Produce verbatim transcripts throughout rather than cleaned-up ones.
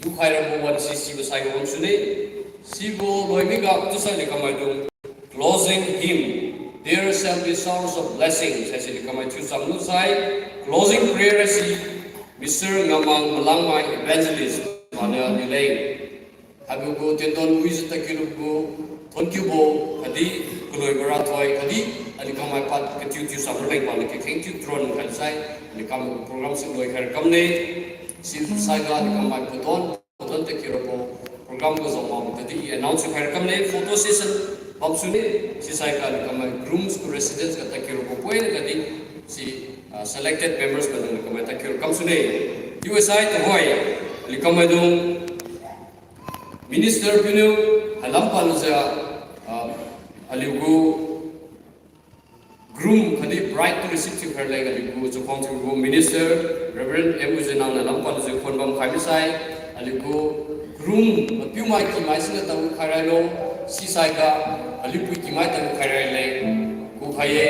dukhai rabo wan si sibo saiga wang sune. Sibo loimiga chiusai aliu kamaidung closing hymn, There Shall Be Showers of Blessing haise aliu kamai thiu cham lusai, closing prayer haise Mister Ngamang Malangmai Evangelist maniu aliu leng haibo gu tendon wijiu tadkiulubo gu thonkiubo khatdi kaloi marathoi khatdi aliu kamai pad katiu tiu cham raleng paniu kakheng thiu tron khaisai aliu kamai program si loikhai kamne. Sisaiga aliu kamai padon padon tadkiu rabo program gu jao mak tadi announce khai kamne, photo session bam sune. Sisaiga aliu kamai grooms gu residence ga tadkiu rabo point khatdi si, ah, selected members maidung aliu kamai tadkiu kam sune. Chiusai tuhoi aliu kamaidung minister piuniu hailam palujiu, ah, aliu gu groom khatdi bride tu receive thiukhai leng aliu gu chakhuang thiubo minister Reverend M Ujenang niu lam palujiu khon bam khai misai, aliu gu groom mapiumai kimai siniu tadlu khai railo, sisaiga aliu pui kimai tadlu khai raile, kukhai-e,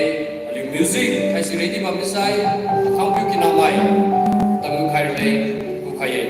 aliu music haise ready bam misai, akhangpiu kinamai tadlu khai raile, kukhai-e.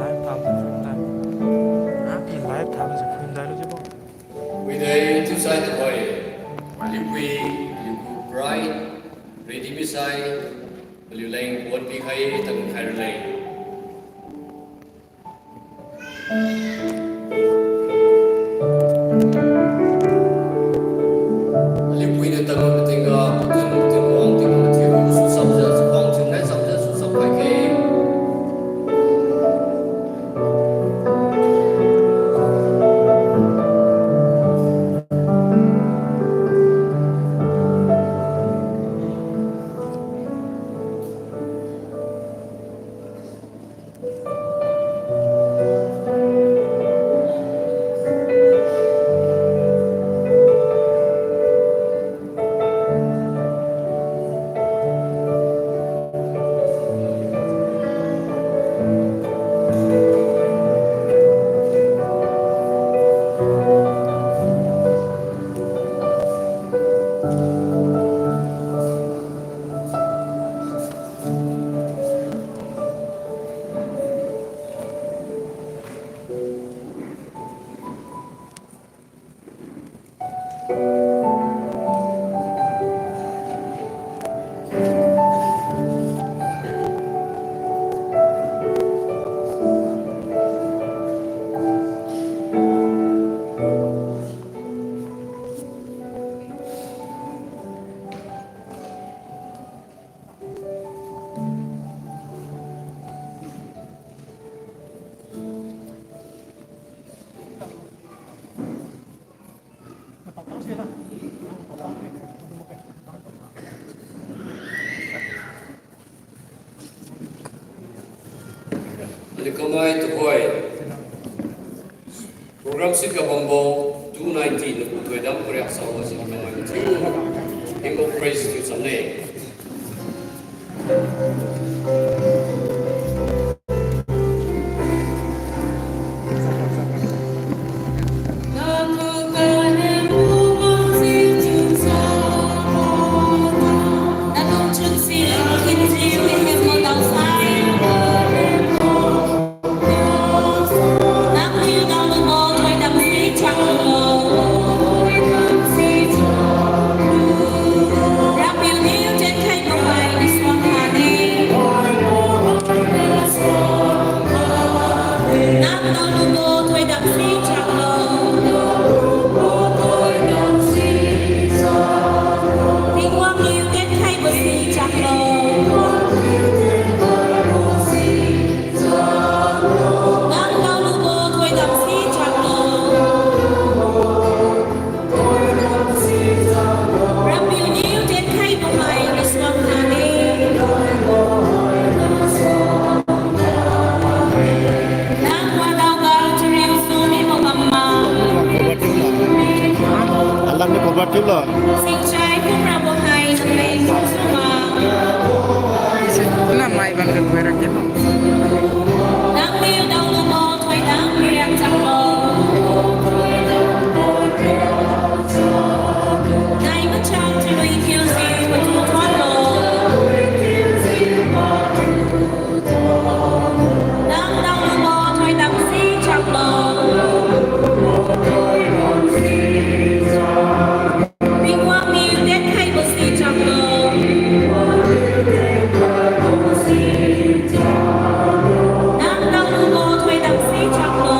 Live tha, live tha, live tha, live tha, live tha, live tha. Wide chiusai tuhoi, aliu pui, aliu gu bride ready misai, aliu leng pon pikhai, tadlu khai raleng. Aliu pui niu tadlu katingga, pakun katingga wang tingga mathiu, su samjiu, su wang thiu nai samjiu, su samkhai khe. Kamai tuhoi. Program si kabambo two ninety, napu thoidam kariak saobo si kamai mathiu. Hymn of praise thiu chamne. Alam ni cover tip lo. Singchai kumra bo hai nang leng suma. Isi na mai bang ke kuai ra ke. Nang liu dau lu mo, thoi dang riak chang lo. Nai machang chalui thiu si patu thuan lo. Nang dau lu mo, thoi dam si chak lo. Tingwang niu den khaibo si chak lo. Nang dau lu mo, thoi dam si chak lo.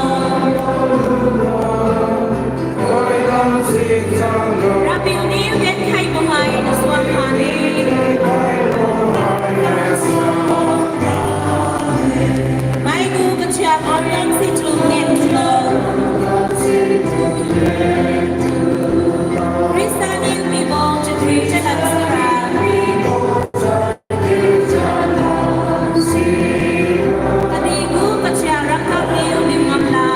Rapiu niu den khaibo hai nasuan hane. Maigu kachia organ si chun ngen lo. Khrista niu mibo chakri chadan sara. Kadigu kachia rangkang niu niu ngamla.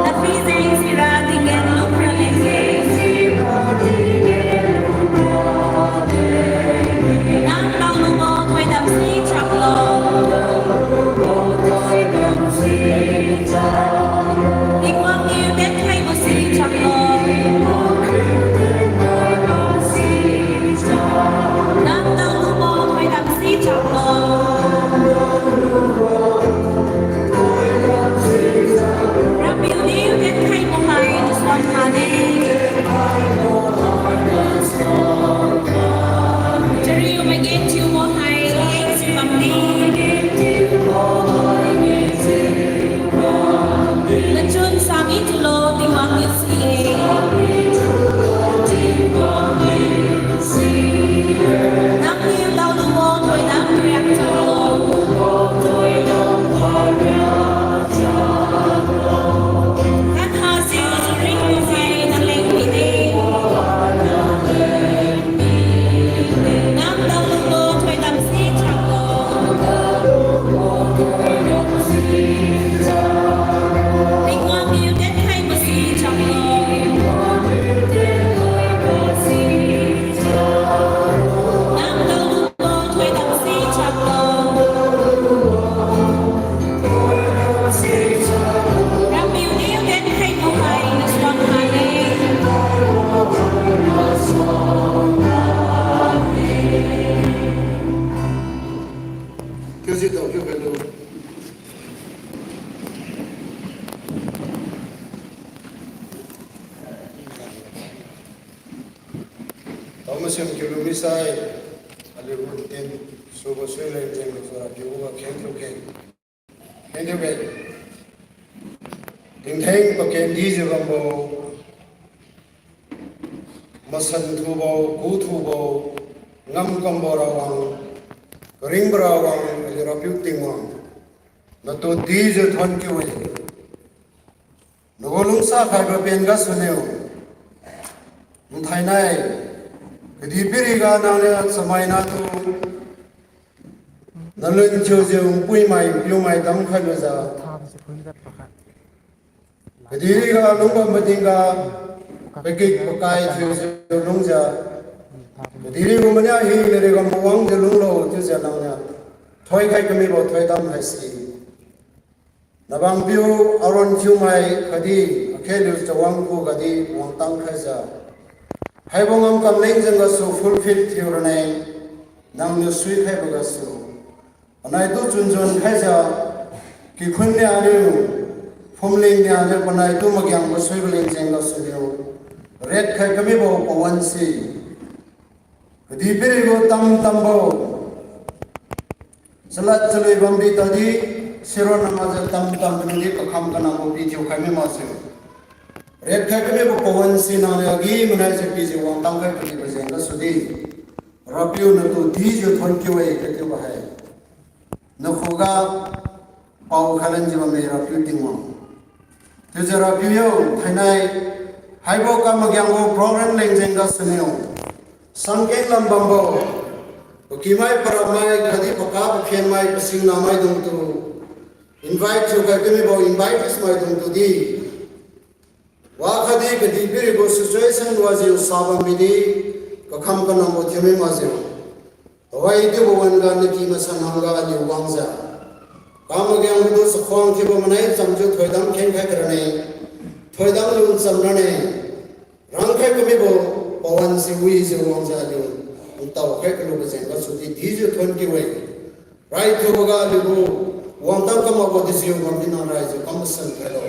Napi jeng sira tinggen lukra leng. Nang dau lu mo, thoi dam si chak lo. Tingwang niu den khaibo si chak lo. Nang dau lu mo, thoi dam si chak lo. Rapiu niu den khaibo hai nasuan hane. Chariu magen thiubo hai, eng si bamne. Nachun sami tulo, Tingwang niu si-e. Nang niu dau lu mo, thoi dam riak chang lo. Kan ha si ring sai nang leng pide. Nang dau lu mo, thoi dam si chak lo. Tingwang niu den khaibo si chak lo. Nang dau lu mo, thoi dam si chak lo. Rapiu niu den khaibo hai nasuan hane. Kiujiu tao kiu khailo. Tao masen kiulu misai, aliu gu tin, subo sui leng jeng lu sura kiu ga kheng thiu kheng. Kheng thiu kheng. Tingtheng pakendi jiu bambo, masan thubo, ku thubo, ngam kambo rawang, karingbo rawang, aliu Rapiu Tingwang. Natu dijiu thuon kiu-e. Nagu lungsa khaibo pen gasuniu. Nthainai, kadihpiriga nangniu chamaina tu, Nalun thiujiu npuimai npiumai damkhai lujiu, kadihpiriga lungbam matingga, pakik pakai thiujiu lungjiu, kadihpirigu mania hina riga mawangjiu lunglo chiujiu nangniu thoikhai kamibo thoidam haise, nabangpiu Aaron Thiumai khatdi akheliu chawang khuga di wangtang khaijiu, haibo ngamkam leng jeng gasu fulfill thiu rane, nangniu suikhaibo gasu, panaitu chunjun khaijiu, kikhun nianiu, phumling nianiu panaitu magiangbo suibo leng jeng gasuniu, riat khai kamibo pawan si, kadihpirigu tamtambo chalad chalui bambi tadi, sironna makjiu tamtam nidi kakham kanabo pithiu khai mi makjiu, riat khai kamibo pawan si nangniu agi-manaijiu pijiu wangtang khai kamibo jeng gasudi, Rapiu natu dijiu thonkiu-e katiubo hai, nakhuga pao khailanjiu bamme Rapiu Tingwang. Chiujiu Rapiu yo, thainai haibo kamagiangbo program leng jeng gasuniu, samkeng lambambo, pakimai paramai khatdi paka pakhenmai pasingnamaidungtu, invite thiukhai kamibo invitees maidungtu di, wakhatdi kadihpirigu situation wajiu sabam midi, kakham kanambo thiumi makjiu, tuhoi chiubo wan-ga naky masan hangga aliu wangjiu, kamagiangbo tu chakhuang thiubo manai chamjiu thoidam khengkhai karane, thoidam lun cham rane, rangkhai kamibo pawan si wijiu wangjiu aliu ntao khai kalubo jeng gasudi dijiu thonkiu-e. Raithuboga aliugu wangtang kamakbo dejiu bamdi nang raijiu kam masan khailo.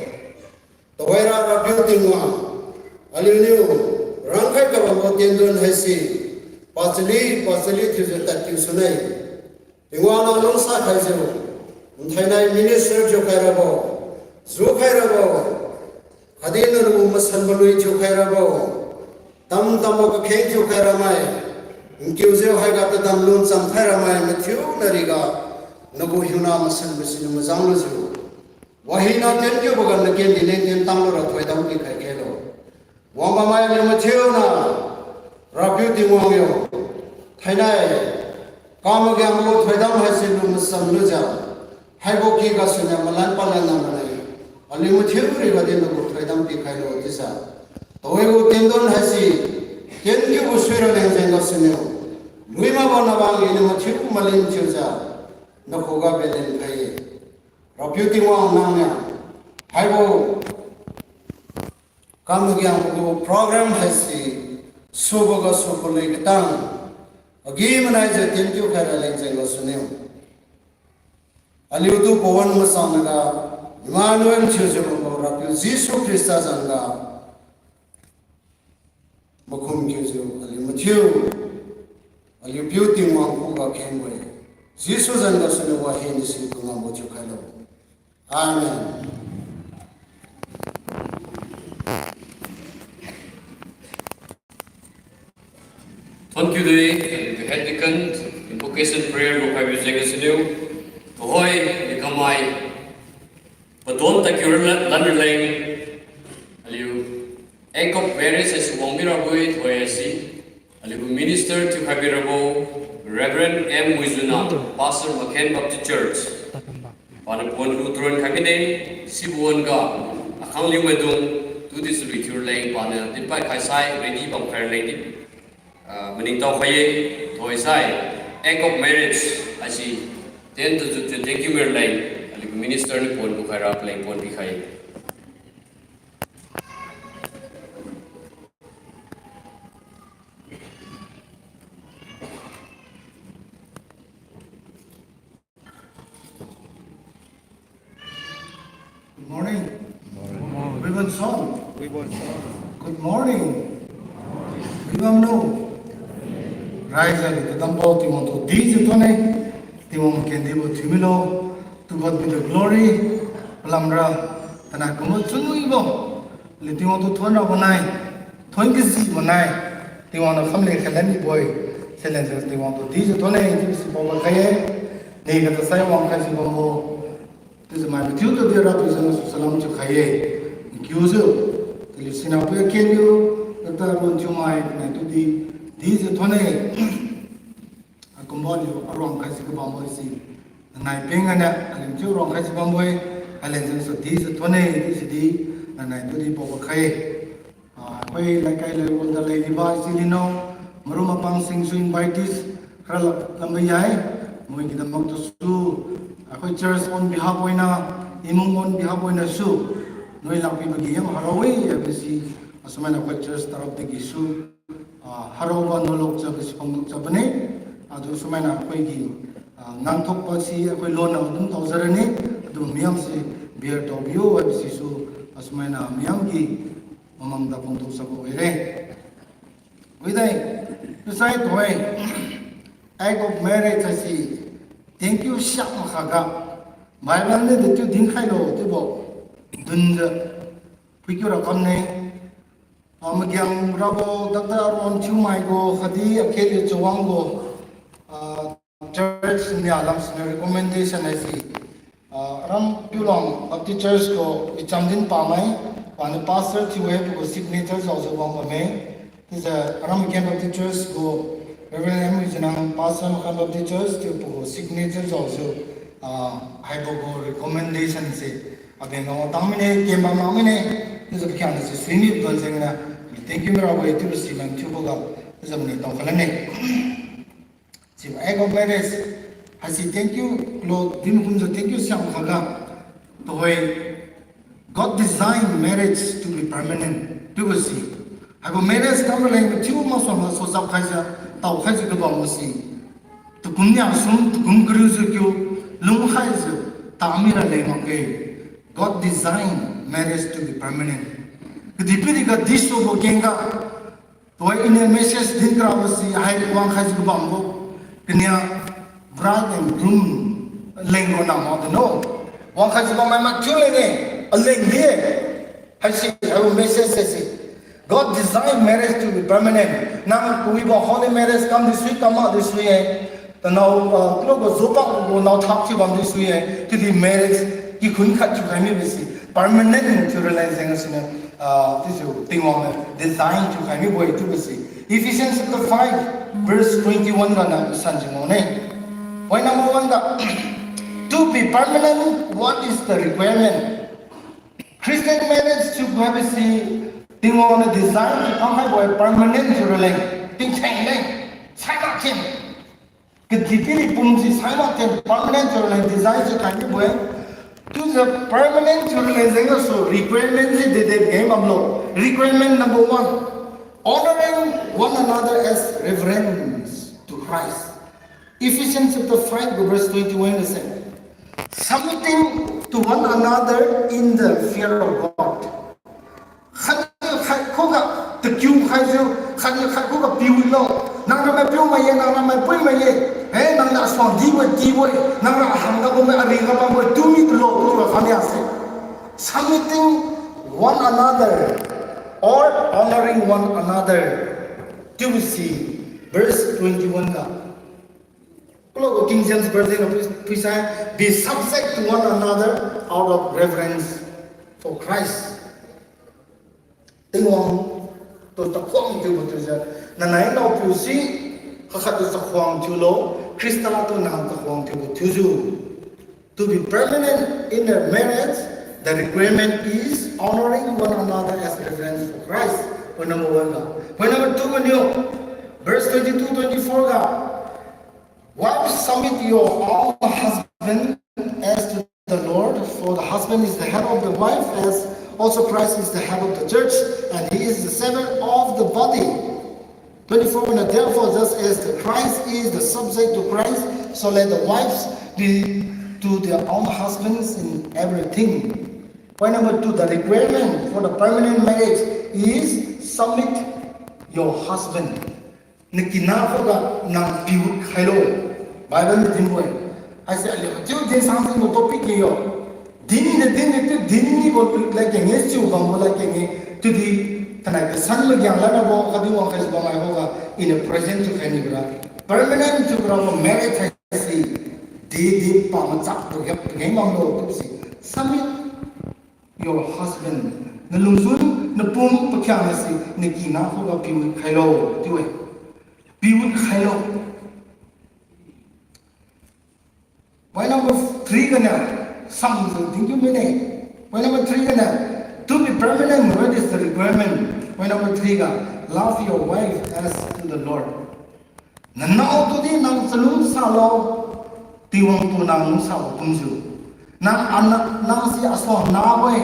Tuhoira Rapiu Tingwang, aliuniu rangkhai kabambo tendon haise, pachali pachali thiujiu tadkiu sune. Tingwang nang lungsa khaijiu, nthainai minister thiukhai rabo, jukhai rabo, khatdi nangniu masanbo lui thiukhai rabo, tamtambo kakheng thiukhai ramai, nkiujiu haiga tadam lun chamkhai ramai mathiuna riga, nagu hiuna masanbo siniu majang lujiu, wahina tenkiuboga nakendi leng tentang lura thoidam pikhai khelo. Wangbammainiu mathiuna, Rapiu Tingwang yo, thainai kamagiangbo thoidam haise lu masam lujiu, haibo ky gasuniu malan palan lamrane, aliu mathiu rigadi nagu thoidam pikhailo chiujiu, tuhoigu tendon haise, tenkiubo suira leng jeng gasuniu, luimakbo nabang iniu mathiu malin thiujiu, nakhuga belen khai-e. Rapiu Tingwang nangniu, haibo kamagiangbo gu program haise, subo gasu kalui katang, agi-manaijiu tenkiu khaira leng jeng gasuniu, aliutu pawan masangnaga, Emmanuel thiujiu bambo Rapiu Jesu Khrista zanga, makhum kiujiu aliu mathiu, aliu Piu Tingwang khuga khengbo-e. Jesu zan gasuniu wahina si kangambo thiukhailo. Amen. Thonkiu de, the head deacon, invocation prayer lukhaibo jeng gasuniu, tuhoi, nikhamai, padon tadkiu lan raleng, aliu Act of Marriage haise wangmi rabo-e, tuhoi haise, aliugu minister thiukhai birabo, Reverend M Muizuna, Pastor Makhen Baptist Church, paniu pawan lu turon khai mine, sibo wan-ga, akhang liu maidung, tudi chalui thiu raleng paniu dinpai khaisai ready bam khai raleng di, ah, maningtao khai-e, tuhoisai, Act of Marriage haise, ten to, to, to, thank you, Mirleng, aliugu minister niu pawan lukhaira paleng pawan pikhai-e. Good morning. Good morning. Good morning. Good morning. Raizaliu kadambo Tingwang tu dijiu thone. Tingwang kendibo thiumilo. To God be the glory. Palamra tanai kumbo chunwibo, aliu Tingwang tu thonrabo nai, thon kajibo nai, Tingwang niu khamle khalan mibo-e. Silenjiu Tingwang tu dijiu thone chiubo si paoba khai-e. Nega tasai wang khaijiu bambo, chiujiu mai mathiu tudi Rapiu zan gasu salam thiukhai-e. Thank you jiu, aliu sinapui akenniu, Doctor Ron Thiumai nai tudi dijiu thone. Akumbo aliu aruang khaijiu kabambo si, Nai peng aniu, alim chiu rong khai si bambo-e, alim jeng su di sa thon-e, di si di, nanai tu di pao khai. Ah, khoi lai kai lai wang da lei di ba, si di no, maru mapang sing su invitees, khara la, lambai yai, moi ki dam mak tu su, ah, khoi church on behalf oina, imung on behalf oina su, noi lakpi bagi yam harao-e, ya bisi, asumai na khoi church tarap de gi su, ah, harao ba no lok cha bisi pang lok cha bane, adu sumai na khoi gi, ah, ngang thok ba si, khoi lon na dum tau zara ne, adu miam si, bear tau bio, ya bisi su, asumai na miam gi, Mamang da pon tu sabo ire. Uidai, tusai tuai, act of marriage asi, thank you siak makhaga. Bible ni de tu din khai lo, tu bo. Dun de, pui kiu ra kam ne. Ah, magiang rabo, Doctor Aaron Thiumai go, khatdi, akhe de chawang go. Ah, church nia lam sina recommendation haisi. Ah, Aram Piulong Baptist Church gu icham din pamai, paniu pastor thiu-e pagu signature jaojiu wang bamme. Chiujiu Aram Again Baptist Church gu Reverend M. Wijinang, pastor Makhan Baptist Church thiu pagu signature jaojiu, ah, haibo gu recommendation se. Aben ngao tang mine, kemba ngao mine. Chiujiu pakhiangna se suini don jengna. Thank you mira we, chiubo si lam thiubo ga. Chiujiu mani tao khalan ne. Chiubo act of marriage. Haisi thank you, lo, din kumjiu thank you siang khaga. Tuhoi, God designed marriage to be permanent. Chiubo si. Haibo marriage kam leng mathiu masuang ga sosap khaijiu, tao khaijiu kabam si. Tukum niasum, tukum kariujiu kiu, lung khaijiu, tami ra leng makge. God designed marriage to be permanent. Kadihpiri ga disubo kengga, tuhoi iniu message din karabo si hai wang khaijiu kabambo. Kania bride and groom leng ronna ma de no. Wang khaijiu bammai mathiu leng-e, aleng di-e. Haisi, haibo message haisi. God designed marriage to be permanent. Nang kawibo holy marriage kam di sui, kam mak di sui-e. Tanao, ah, klo gu zupak gu nao thak thiu bam di sui-e. Chiudi marriage kikhun khat thiukhai mibo si permanent thiu raleng jeng siniu, ah, chiujiu Tingwang niu design thiukhai mibo-e chiubo si. Ephesians chapter five, verse twenty-one ga na san jeng ne. Point number one ga, to be permanent, what is the requirement? Christian marriage thiu khaibo si, Tingwang niu design thiu khang khaibo-e permanent thiu raleng, tingtheng leng, sai mak thin. Kadihpiri pum si sai mak thin, permanent thiu raleng design thiukhai mibo-e. Chiujiu permanent thiu raleng jeng gasu requirement si dede keng bamlo. Requirement number one, honoring one another as reverence to Christ. Ephesians chapter five, verse twenty-one ga sai, submitting to one another in the fear of God. Khatniu khat khuga takiu khaijiu, khatniu khat khuga piu lo. Nang ramai piu mai ye, nang ramai pui mai ye. Eh, nang niu asuang dibo-e, dibo-e. Nang ra ahang ga bamme, aring ga bamme, tu mi tulo, tu ra khania se. Submitting one another or honoring one another. Chiubo si verse twenty-one ga. Kalo gu King James Version ga phui, phuisai, be subject to one another out of reverence for Christ. Tingwang tu chakhuang thiubo thiujiu, nanai naopiu si, khat khat tu chakhuang thiulo, Khrista tu nang chakhuang thiubo thiujiu. To be permanent in a marriage, the requirement is honoring one another as reverence for Christ. Point number one ga. Point number two ga niu, verse twenty-two, twenty-four ga. Wives, submit your own husband as to the Lord, for the husband is the head of the wife, as also Christ is the head of the church, and he is the Savior of the body. Twenty-four, and therefore, just as the Christ is the subject to Christ, so let the wives be to their own husbands in everything. Point number two, the requirement for the permanent marriage is submit your husband. Nakina khuga nang piu khailo. Bible niu dinbo-e. Haise aliu chiu din sang jingbo topic ke yo. Din de din de chiu din nibo ladkeng-e, chiu bambo ladkeng-e. Chiudi tanai kasan magiang lanabo khatdi wang khaijiu bammai khuga iniu present thiukhai nibo ra. Permanent thiubo ra marriage haise. Di di pa machak tu gap tu geng bamlo tu si. Submit your husband. Nalungchun, napum pakhiangna si, nakina khuga piu khailo, chiu-e. Piu khailo. Point number three ganiu, samjiu dinkiu mine. Point number three ganiu, to be permanent, what is the requirement? Point number three ga, love your wife as to the Lord. Nanao tudi nang chalungsalo, Tingwang tu nang lungsabo kumjiu. Nang ana, nang si asuang nabo-e,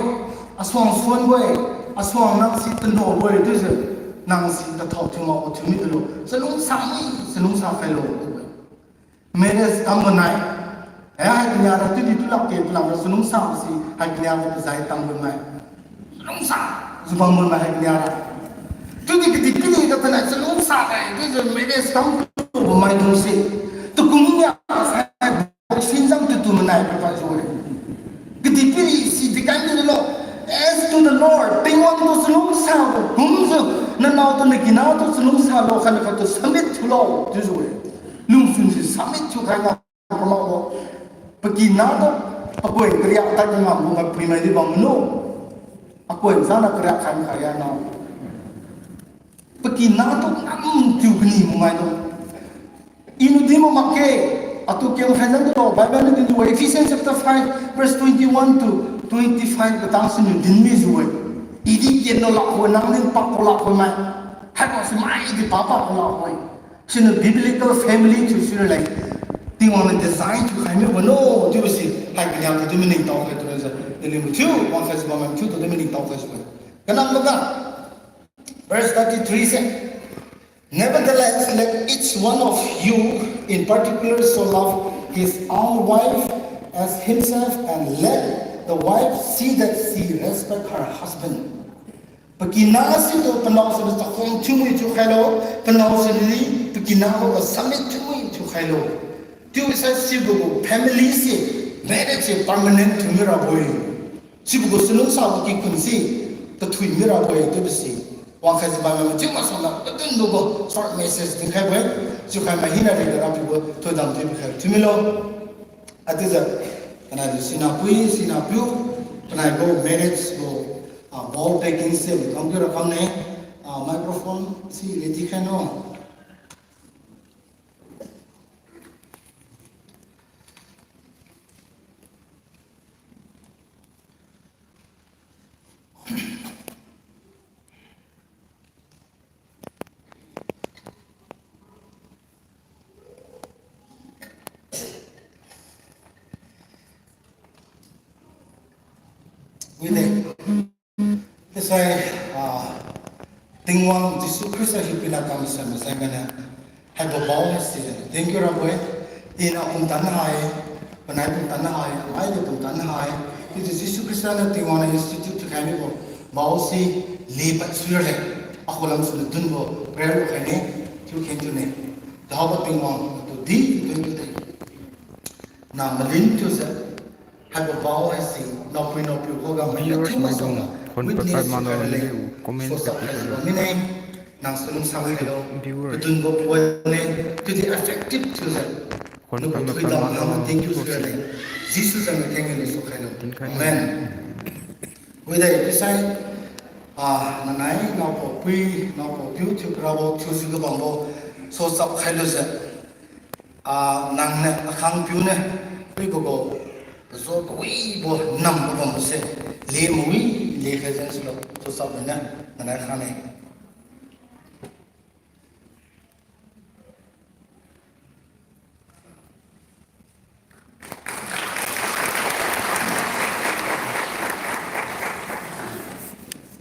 asuang suanbo-e, asuang nang si tandobo-e chiujiu, nang si tathao thiu makbo thiu midulo, chalungsa mi, chalungsa khailo. Marriage kambo nai. Eh, hai kania ra tudi tulak ke tulang ra chalungsa si, hai kania ra pazai tambo mai. Chalungsa, jiu bambo mai hai kania ra. Tudi kadihpiri ga tanai chalungsa gai, chiujiu marriage kambo maidung se. Tukum nia, sai, sinjang tutu manai kapa jiu-e. Kadihpiri si dikan dilo. As to the Lord, Tingwang tu chalungsabo kumjiu, nanao tu nakina tu chalungsalo, khatniu khat tu submit thiulo chiujiu-e. Lungchun si submit thiukhai na kamabo. Pakina tu, pakoi kariak tad ngambo mapui mai di bamlo. Akoi sana kariak khai makhai ya na. Pakina tu ngam thiu kani mamai tu. Iniu din mamak ke, atu kem khai jan tulo, Bible niu dinjiu-e, Ephesians chapter five, verse twenty-one to twenty-five katang siniu din mijiu-e. Idi kenlo lakbo, nang din pakbo lakbo mai. Haibo si mai di papa ko lakbo-e. Siniu biblical family thiu sira leng, Tingwang niu design thiu khai mibo no, chiubo si, hai kania tu di maningtao khai tu jiu, naliu mathiu, wangkhaijiu bammai mathiu tu di maningtao khaijiu-e. Kanam maga, verse thirty-three se, Nevertheless, let each one of you in particular so love his own wife as himself, and let the wife see that she respect her husband. Pakina situ panao siniu chakhuang thiumui thiukhailo, panao siniu di pakina boga submit thiumui thiukhailo. Chiusai sibo gu family se, marriage se permanent thiu mirabo-e. Sibo gu chalungsabo kikhun se, tathui mirabo-e chiubo si. Wangkhaijiu bammai mathiu masuangga, padunbo gu short message dinkhaibo-e, chiukhai mai hina riga Rapiu gu thoidam thiubo khai thiumilo. Achiujiu, panai di sinapui, sinapiu, panai gu marriage gu, ah, vow taking se, kamkiu ra kamne, ah, microphone si ready khai no. Wine. Chiusai, ah, Tingwang Jesu Khrista hiupuina kam masan masan ganiu, haibo vow haise, thank you rabo-e, iniu pumtan hai, panai pumtan hai, amai di pumtan hai, chiudi Jesu Khrista niu Tingwang niu institute thiukhai mibo vow se, lipad sui raleng, akhulam suniu dunbo prayer lukhaine, thiukheng thiune. Jehova Tingwang, atu di, thank you de. Nang malin thiujiu, haibo vow haise, naopui naopiu khuga mai thiu maksang, witness thiukhai raleng, sosap khaijiu bammine, nang chalungsa khailo, padunbo phuanne, chiudi effective thiujiu, nagu thoidam khang thank you sui raleng, Jesu zan niu thengniu sukhailo. Amen. Wide chiusai, ah, nanai, naopaopui, naopaopiu, thiu karabo, thiujiu kabambo, sosap khailujiu, ah, nangniu akhangpiu niu, wibo gu, pazo kawibo nambo bamse, le mawi, lekhai jan sulo, sosap mine, nanai khane.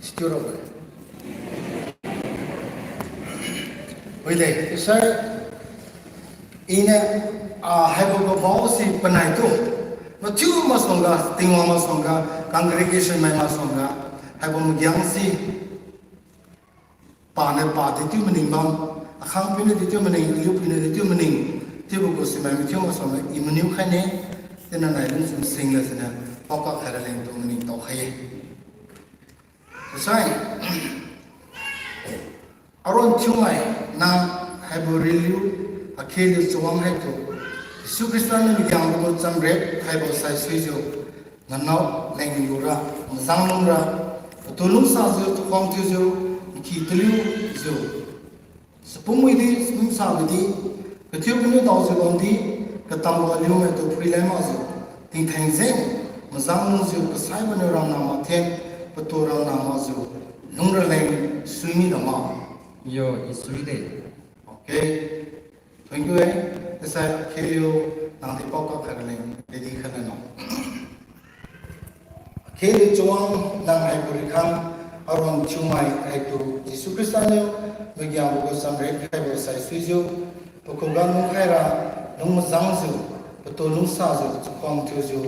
Still over. Wide, sir, iniu, ah, haibo gu vow se panaitu, mathiu masuangga, Tingwang masuangga, congregation mai masuangga, haibo magiang se, paniu pa dechiu maning bam, akhangpiu niu dechiu maning, aliu piuniu dechiu maning, chiubo gu simai mathiu masuangga i maniu khaine, chiuna nai lungchun singga siniu, paokak khai raleng tu maningtao khai-e. Sai, aron thiumai, nang haibo riliu, akheliu chawang haitu, Jesu Khrista niu magiangbo chamrep khaibo saisuijiu, nanao leng lura, mazang lungra, patu lungsajiu, chakhuang thiujiu, nki taliujiu, chapumwi di, chapumsabo di, kathiu kaniu daojiu bamdi, Katambo aliumaitu phuilan makjiu, tingtheng jeng mazang lungjiu kasaibo niu ramna makthen, patu ramna makjiu, lungraleng suimi dama. Yo, i suide. Okay. Thank you, eh. Asai akheliu nangdi paokak khai raleng, ready khaina no. Akheliu chawang nang haibo rikhang, aruang thiumai haitu Jesu Khrista niu, magiangbo gu chamren khaibo saisuijiu, pakhuga lungkhaira, lungmazangjiu, patu lungsajiu, chakhuang thiujiu,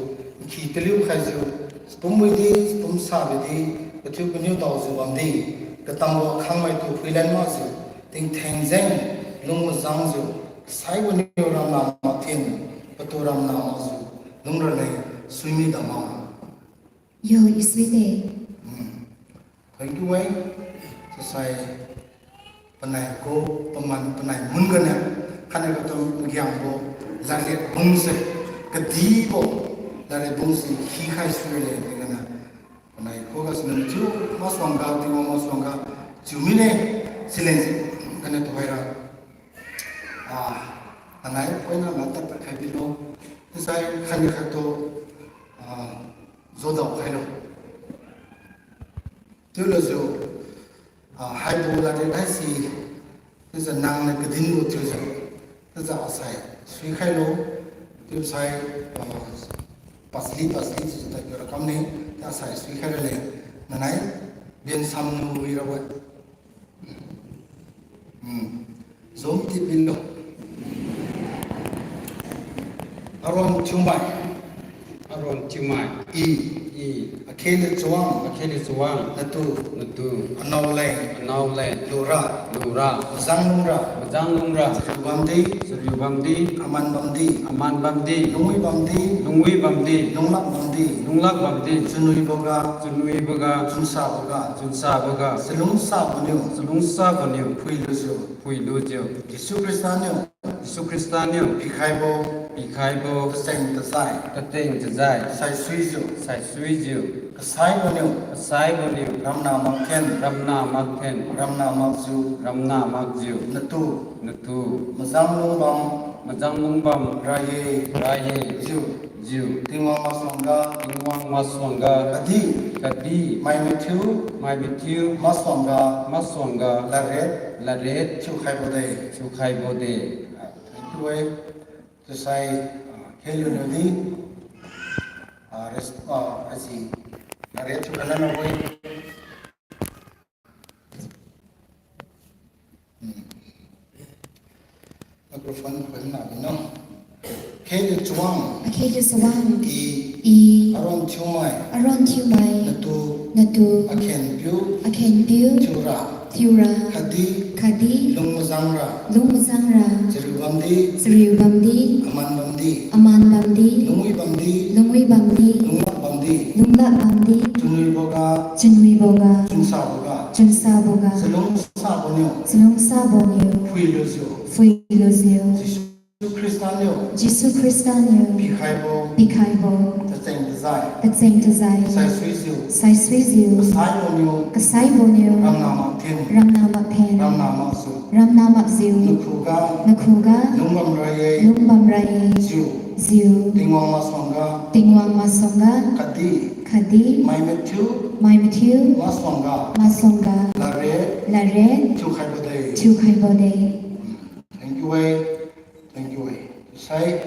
nkhi taliu khaijiu, chapum widi, chapum sabidi, kathiu kaniu daojiu bamdi, katambo akhangmaitu phuilan makjiu, tingtheng jeng, lungmazangjiu, kasaibo niu ramna makthen, patu ramna makjiu, lungraleng suimi dama. Yo, i suide. Hmm. Thank you, eh. Sasai panai ko, paman panai mun gane, khatna katu magiangbo, ladriat bungse, kadibo, ladriat bungse, hikhai suile, tingana. Panai ko gasuniu chiu, masuangga, Tingwang masuangga, chiu mine, sileng, kane tuhoira. Ah, anai poina la tadpad khai bilo. Nsai khatni khattu, ah, jodao khailo. Chiulujiu, ah, haibo ladriat haise, chiujiu nangniu kadinbo chiujiu, chiujiu asai suikhailo. Chiusai, ah, pasli pasli chiujiu tadkiu rakamne, chiu asai suikhai raleng. Nanai, bensam nu wi rabo. Hmm. Zom tipilo. Aron thiumai. Aron thiumai. I. I. Akheliu chawang. Akheliu chawang. Natu. Natu. Anaoleng. Anaoleng. Lura. Lura. Mazang lungra. Mazang lungra. Chariu bamdi. Chariu bamdi. Aman bamdi. Aman bamdi. Lungwi bamdi. Lungwi bamdi. Lunglak bamdi. Lunglak bamdi. Chanuiboga. Chanuiboga. Chunsaboga. Chunsaboga. Chalungsaboniu. Chalungsaboniu. Phuilujiu. Phuilujiu. Jesu Khrista niu. Jesu Khrista niu. Pikhaibo. Pikhaibo. Tacheng-tajai. Tacheng-tajai. Saisuijiu. Saisuijiu. Kasaiboniu. Kasaiboniu. Ramna makthen. Ramna makthen. Ramna makjiu. Ramna makjiu. Natu. Natu. Mazang lungbam. Mazang lungbam. Raye. Raye. Jiu. Jiu. Tingwang masuangga. Tingwang masuangga. Khatdi. Khatdi. Mai mathiu. Mai mathiu. Masuangga. Masuangga. Ladriat. Ladriat. Thiukhaibode. Thiukhaibode. Thank you, eh. Chiusai, ah, kheliu nadi. Ah, res-, ah, asi. Ladriat thiukhaina nabo-e. Hmm. Microphone khoi na bino. Akheliu chawang. Akheliu chawang. I. I. Aron thiumai. Aron thiumai. Natu. Natu. Akhenpiu. Akhenpiu. Thiura. Thiura. Khatdi. Khatdi. Lungmazangra. Lungmazangra. Chariu bamdi. Chariu bamdi. Aman bamdi. Aman bamdi. Lungwi bamdi. Lungwi bamdi. Lunglak bamdi. Lunglak bamdi. Chanuiboga. Chanuiboga. Chunsaboga. Chunsaboga. Chalungsaboniu. Chalungsaboniu. Phuilujiu. Phuilujiu. Jesu Khrista niu. Jesu Khrista niu. Pikhaibo. Pikhaibo. Tacheng-tajai. Tacheng-tajai. Saisuijiu. Saisuijiu. Kasaiboniu. Kasaiboniu. Ramna makthen. Ramna makthen. Ramna makjiu. Ramna makjiu. Nakhuga. Nakhuga. Lungbam raye. Lungbam raye. Jiu. Jiu. Tingwang masuangga. Tingwang masuangga. Khatdi. Khatdi. Mai mathiu. Mai mathiu. Masuangga. Masuangga. Ladriat. Ladriat. Thiukhaibode. Thiukhaibode. Thank you, eh. Thank you, eh. Sai,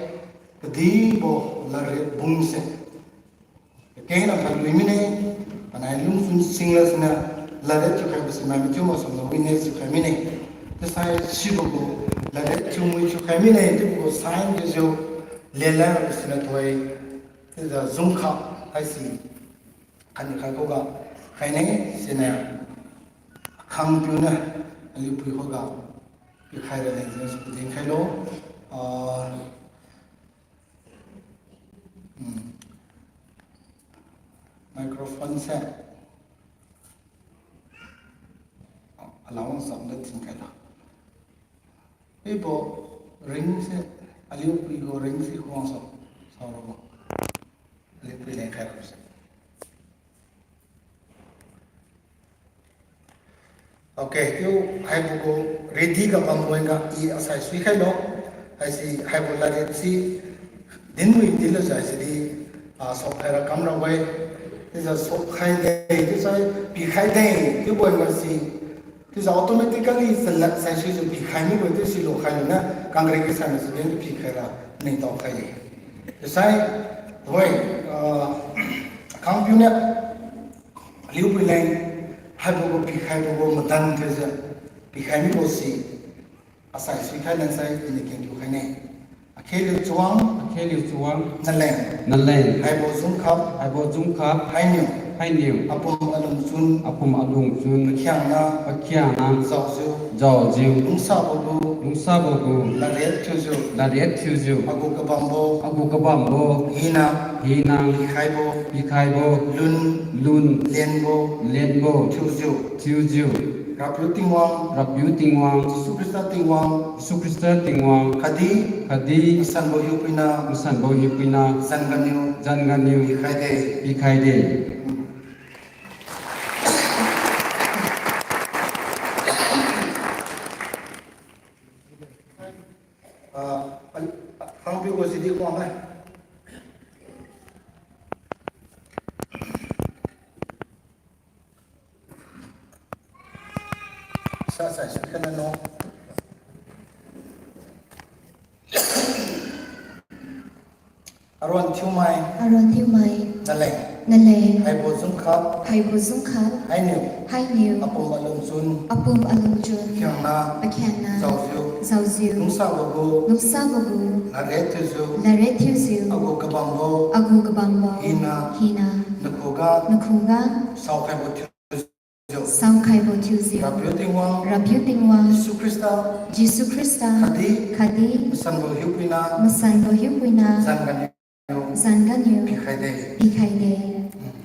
kadibo ladriat bungse. Kakengna phalui mine, panai lungchun singla sina, ladriat thiukhaibo si mai mathiu masuangga witness thiukhai mine. Chiusai sibo gu, ladriat thiumui thiukhai mine, chiubo gu sign thiujiu, lenlan sina thoi, chiujiu jungkha, haisi, khatni khat khuga, khaine, sina, akhangpiu niu, aliu pui khuga, pikhai raleng jeng su pudin khailo, ah, Hmm. Microphone se. Alawang sam da thin khailo. Ibo ring se, aliu pui gu ring se khuang sa, sa rabo. Aliu pui leng khai rabo se. Okay, chiu haibo gu ready ga bambo ga i asai sui khailo. Haisi, haibo ladriat si, dinwi dinlujiu haisi di, ah, sokkhai ra kamra we. Chiujiu sokkhai de, chiusai, pikhai de, chiubo ga si. Chiujiu automatically chalad saisuijiu pikhai mibo chiu si lukhai luniu, congregation niu si din pikhai ra, ningtao khai de. Chiusai, hoi, ah, khangpiu niu, Aliu Puileng, haibo gu pikhaibo gu madan thiujiu, pikhai mibo si, asai suikhai leng sai, iniu kengkiu khai ne. Akheliu Chawang. Akheliu Chawang. Naleng. Naleng. Haibo Jungkhap. Haibo Jungkhap. Hainiu. Hainiu. Apum Alungchun. Apum Alungchun. Pakhiangna. Pakhiangna. Jaojiu. Jaojiu. Lungsabo gu. Lungsabo gu. Ladriat thiujiu. Ladriat thiujiu. Agu kabambo. Agu kabambo. Hina. Hina. Pikhaibo. Pikhaibo. Lun. Lun. Lenbo. Lenbo. Thiujiu. Thiujiu. Rapiu Tingwang. Rapiu Tingwang. Jesu Khrista Tingwang. Jesu Khrista Tingwang. Khatdi. Khatdi. Masanbo Hiupuina. Masanbo Hiupuina. Zan ganiu. Zan ganiu. Pikhai de. Pikhai de. Ah, an-, hangpiu gu sidi kuang hai. Sa sai su kana no. Aruan Thiumai. Aruan Thiumai. Naleng. Naleng. Haibo Jungkhap. Haibo Jungkhap. Hainiu. Hainiu. Apum Alungchun. Apum Alungchun. Pakhiangna. Pakhiangna. Jaojiu. Jaojiu. Lungsabo gu. Lungsabo gu. Ladriat thiujiu. Ladriat thiujiu. Agu kabambo. Agu kabambo. Hina. Hina. Nakhuga. Nakhuga. Saokhaibo thiu. Saokhaibo thiujiu. Rapiu Tingwang. Rapiu Tingwang. Jesu Khrista. Jesu Khrista. Khatdi. Khatdi. Masanbo Hiupuina. Masanbo Hiupuina. Zan ganiu. Zan ganiu. Pikhai de. Pikhai de. Hmm.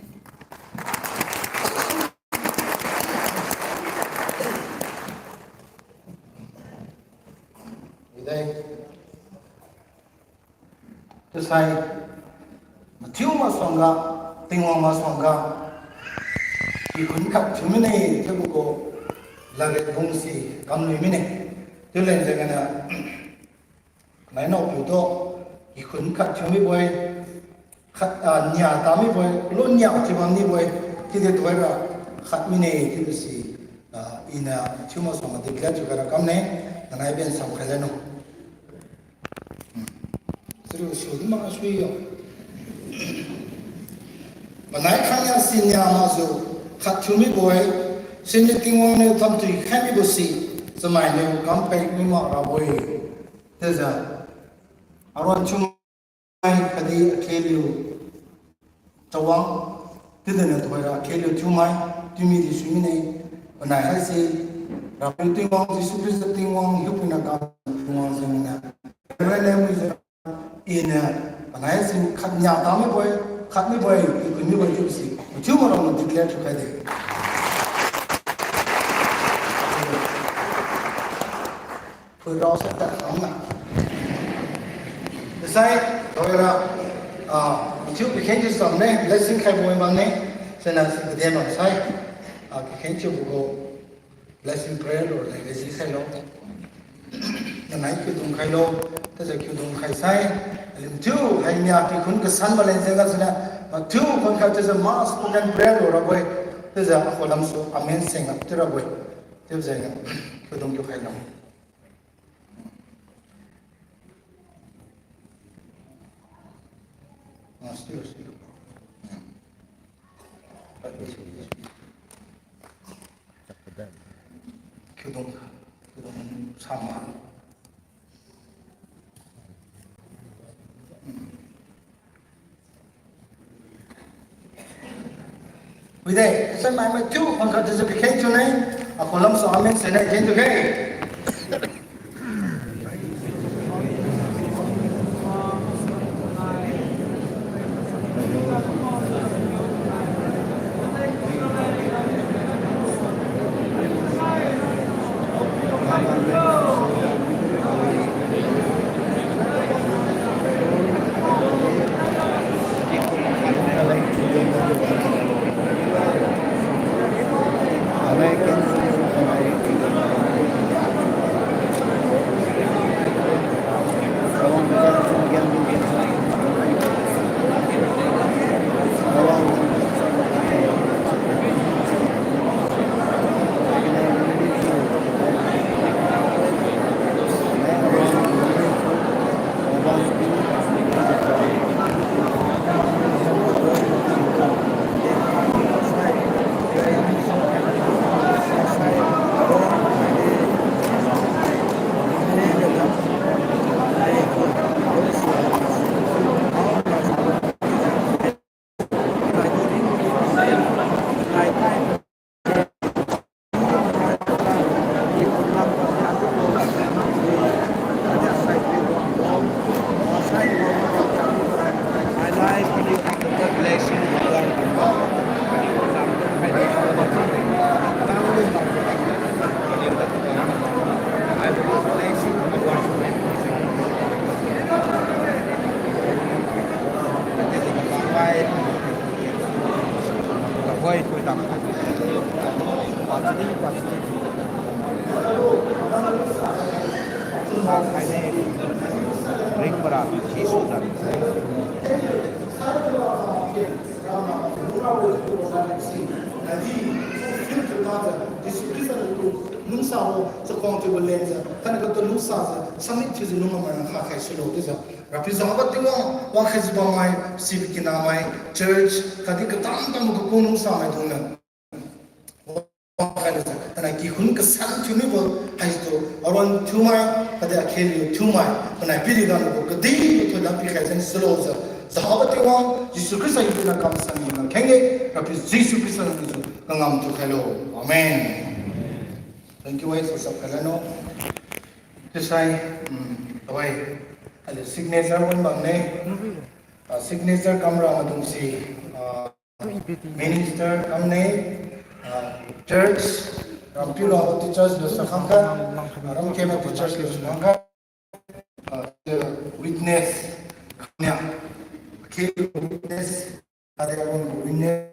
Idai. Chiusai, mathiu masuangga, Tingwang masuangga, kikhun khat thiu mine, chiubo gu ladriat bung si kamlui mine. Chiu leng jengniu, nai naopiu tu, kikhun khat thiu mibo-e, khat, ah, nia ta mibo-e, lu nia thiu bam mibo-e, chiudi tuhoira khat mine, chiubo si, ah, iniu mathiu masuangga declare thiukhaira kamne, nanai ben samkhai lanu. Hmm. Siri su di mak sui yo. Manai khangnia sinia makjiu khat thiu mibo-e, siniu Tingwang niu thamthui khai mibo si, chamainiu kam pai mi mak rabo-e. Chiujiu, Aruan Thiumai khatdi Akheliu Chawang, chiudi niu tuhoira Akheliu Thiumai, thiumi di sui mine, panai haise, Rapiu Tingwang, Jesu Khrista Tingwang, Hiupuina ga Tingwang jengniu. Reverend Lam Wizard, iniu, panai haise khat nia ta mibo-e, khat mibo-e, kikhun mibo-e chiubo si, mathiu marang declare thiukhai de. Phuirao sa ta khangna. Chiusai, tuhoira, ah, mathiu kakheng thiu samne, blessing khaibo-e bamne, siniu si kaden bam sai, ah, kakheng thiubo gu, blessing prayer lo, leng resi khailo. Nanai kiudung khailo, chiujiu kiudung khai sai, aliu mathiu, hai nia kikhun kasan maleng jengga siniu, mathiu khun khat chiujiu mass spoken prayer lo rabo-e, chiujiu akhu lamsu amen sengga chiu rabo-e, chiujiu kiudung kiu khailo. Kiudung, kiudung sama. Wide, sa mai mathiu khun khat chiujiu kakheng thiune, akhu lamsu amen sene kheng thiukhe. Lungsajiu, chakhuang thiubo lenjiu, khatna katu lungsajiu, submit thiujiu lung amai rang khakhai sulo chiujiu. Rapiu Jehovah Tingwang, wangkhaijiu bammai, sibo kinamai, church, khatdi katam-tambo kaku lungsamaidungniu wangkhailujiu, tanai kihun kasan thiu mibo, haitu, aruan thiumai, khatdi akheliu thiumai, tanai piri ganibo, kadihbo thoidam pikhai jeng sulojiu, Jehovah Tingwang, Jesu Khrista hina kamsang hina kheng-e, Rapiu Jesu Khrista hina kangam thiukhailo. Amen. Thank you, eh, sosap khailano. Chiusai, um, tawai, aliu signature wan bamme. Ah, signature kamra maidungse, ah, minister kamne, ah, church, rampiu labo church lo sakhang kha, ah, ramkhe maitu church lo sakhang kha, ah, witness kamnia, khe witness, ade wan witness,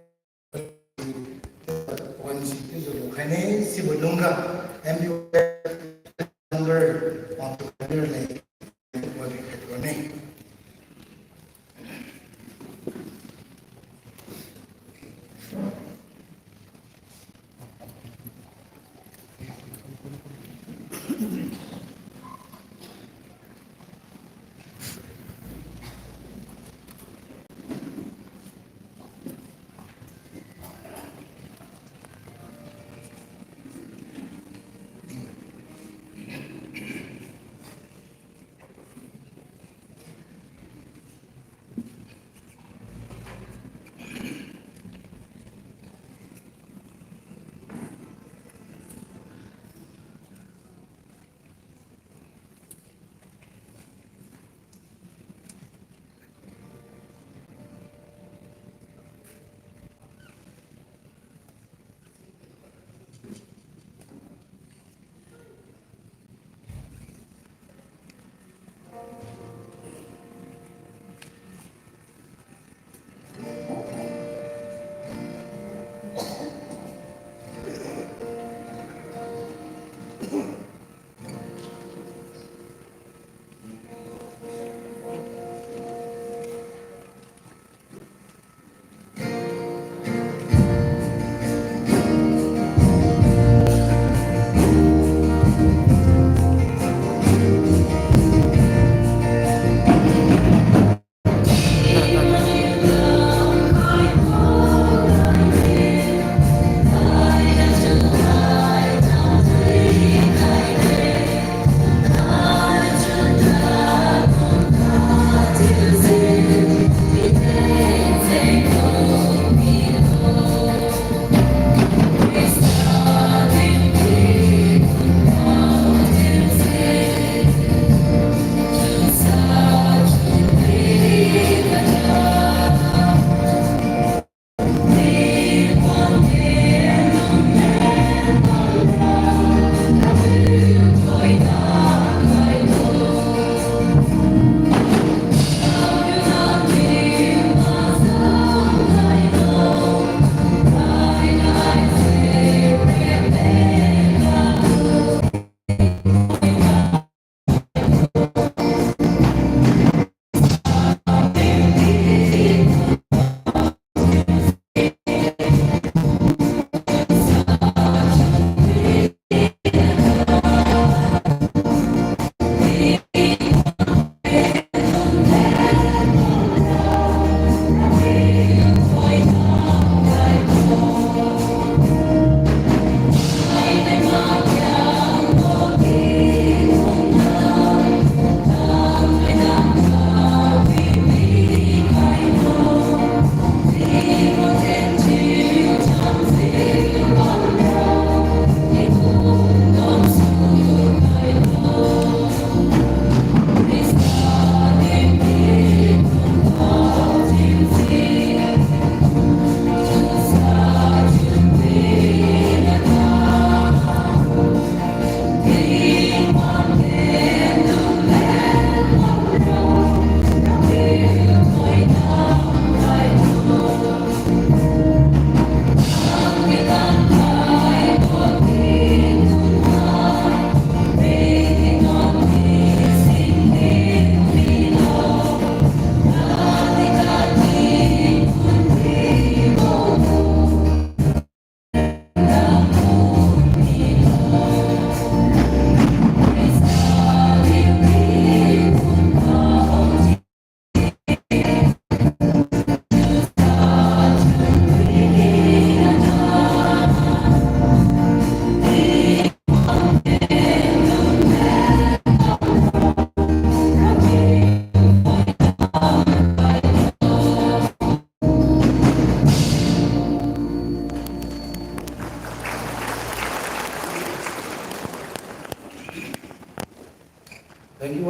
wan si chiujiu lukhaine, sibo lungga, M P O member, wangtu khaine le, wan khaine.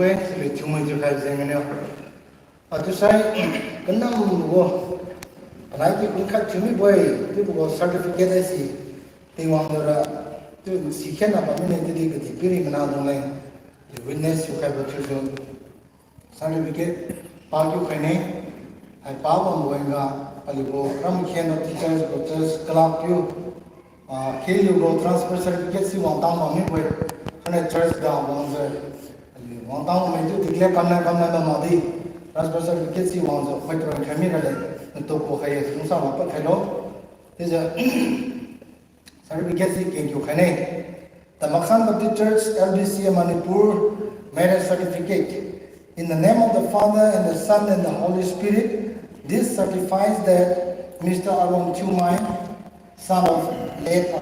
Wi, sili thiumai thiukhai jengniu. Atusai, kanam gu, anai ki kun khat thiumi boi, chiubo gu certificate haise, Tingwang dura, tu si khenna bam mine chiudi kadihpiri mana dung leng, witness thiukhaibo thiujiu, certificate pakiu khaine, hai pabambo hina, aliugu ram khen teachers gu church club piu, ah, kaliugu transfer certificate si wangtang bam mibo-e, khaine church ga wangjiu, aliu wangtang bamme chiu declare kamna kamna bam makdi, transfer certificate si wangjiu, mai turan khai mira leng, natu kukhai-e, sungsa wang pad khailo. Chiujiu, certificate si kengkiu khaine. The Makhan Baptist Church, L B C A Manipur, marriage certificate. In the name of the Father and the Son and the Holy Spirit, this certifies that Mister Aaron Thiumai, son of late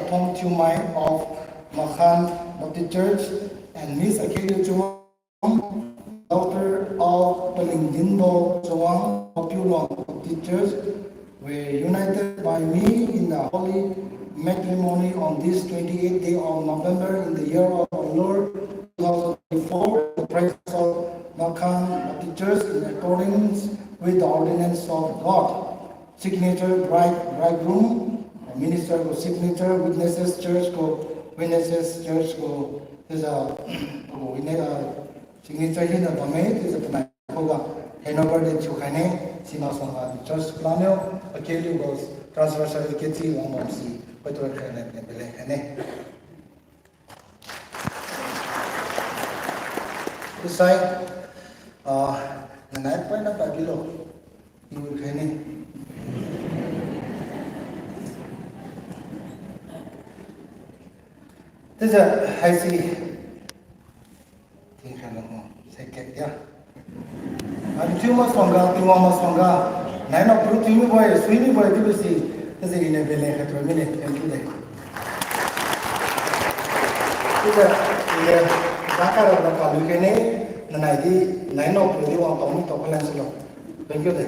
Athong Thiumai of Makhan Baptist Church, and Miss Akheliu Chawang, daughter of Palingdinbo Chawang of Piulong Baptist Church, were united by me in the holy matrimony on this twenty-eighth day of November in the year of our Lord two thousand twenty-four, the presence of Makhan Baptist Church in accordance with the ordinance of God. Signature bride, bridegroom, minister gu signature, witnesses church gu, witnesses church gu, chiujiu, gu witness, ah, signature hina bamme, chiujiu panai khuga, handover di thiukhaine, sima sangga church plan niu, akeliu gu transfer certificate si wangbam si, patu khai na pele khaine. Tusai, ah, nanai paina pabilo. Iu khaine. Chiujiu haise. Tingkhailo mo, second ya. Adi thiu masuangga, Tingwang masuangga. Nainao piu thiu mibo-e, sui mibo-e chiubo si. Chiujiu iniu bele khat roi mine, thank you de. Chiujiu, iniu, dakara na paliu khaine, nanai di, nainao piu di wang tao mi tao khalan silo. Thank you de.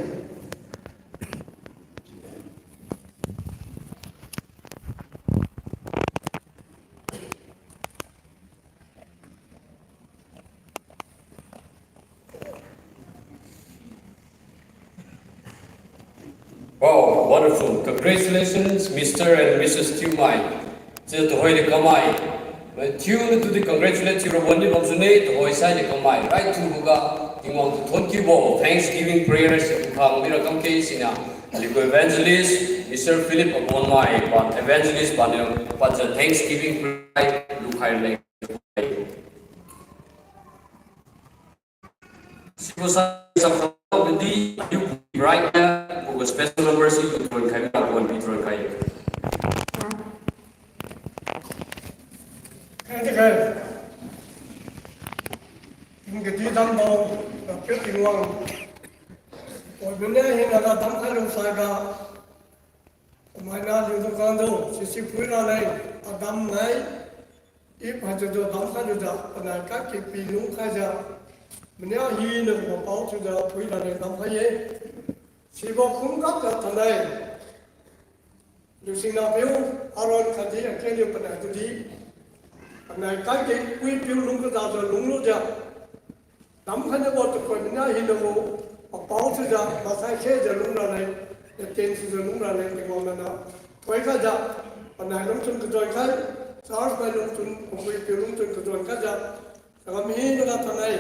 Wow, wonderful. Congratulations, Mister and Missus Thiumai. Chiujiu tuhoi de kamai. Mathiu natu di congratulate thiura wani bamsune, tuhoi sai de kamai. Right to buga, Tingwang tu thonkiubo, thanksgiving prayer si tu khang mira kamke siniu. Aliugu evangelist, Mister Philip Agonmai, pa evangelist paniu, pajiu thanksgiving prayer lukhai leng. Sibo sa, sa, di, you right now, pagu special number si, patron khai, patron, patron khai. Khai, khai. Tingkadi dambo, Rapiu Tingwang. Oi, bune hina ga damkhai lungsaiga. Maina liutu kangtu, sisi phuira leng, Adam nai, Eve haichiujiu damkhai lujiu, panai kaikipi lungkhaijiu, mania hina mapao thiujiu phuira leng damkhai-e. Sibo khungkakjiu thainai, liu singnapiu, Aaron khatdi akeliu panai tudi, panai kaikipui piu lungkadajiu lunglujiu, damkhai nibo tuhoi mania hinabo, papao thiujiu, pasai khejiu lungra leng, yatien thiujiu lungra leng, Tingwang nana, thoikhaijiu, panai lungchun kajon khai, church mai lungchun, papui piu lungchun kajon khaijiu, chagam hina ga thainai,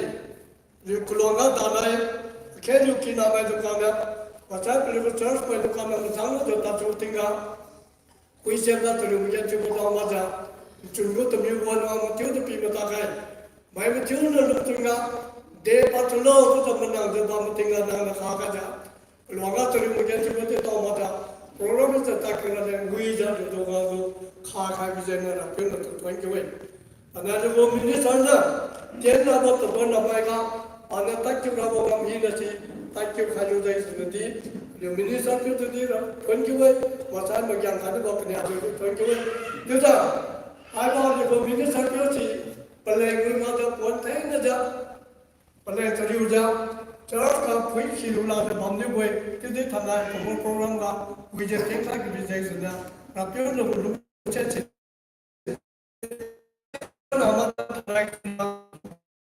liu kaluang ga danai, akheliu kinamai dukan ga, pasai paliu church mai dukan ga machang lujiu tadchu tingga, Puisiam ga taliu magen thiubo dao makjiu, nchun gu tamiu wan wang mathiu tapi mata khai. Mai mathiu niu lungchun ga, de patulo chiujiu manang jiu bam mating ga nang nakha khajiu. Kaluang ga taliu magen thiubo di dao makjiu, program jiu tadkiu raleng wijiu liutu gasu, kha khai bijiu na Rapiu natu thonkiu-e. Anai liugu minister niu, tien rabo tabon ramai ga, paniu tadkiu rabo bam hina si, tadkiu khailu jeng siniu di, liu minister piu tudi ra, thonkiu-e, masai magiang khatdi bo kania piu tudi thonkiu-e. Chiujiu, haibo liugu minister piu si, paleng wi makjiu pon thainajiu, paleng chariujiu, church ga phui khilu lakjiu bamniubo-e, chiudi thainai program program ga, wijiu tien khai kabi jeng siniu, Rapiu natu lungchat si, na ma thainai,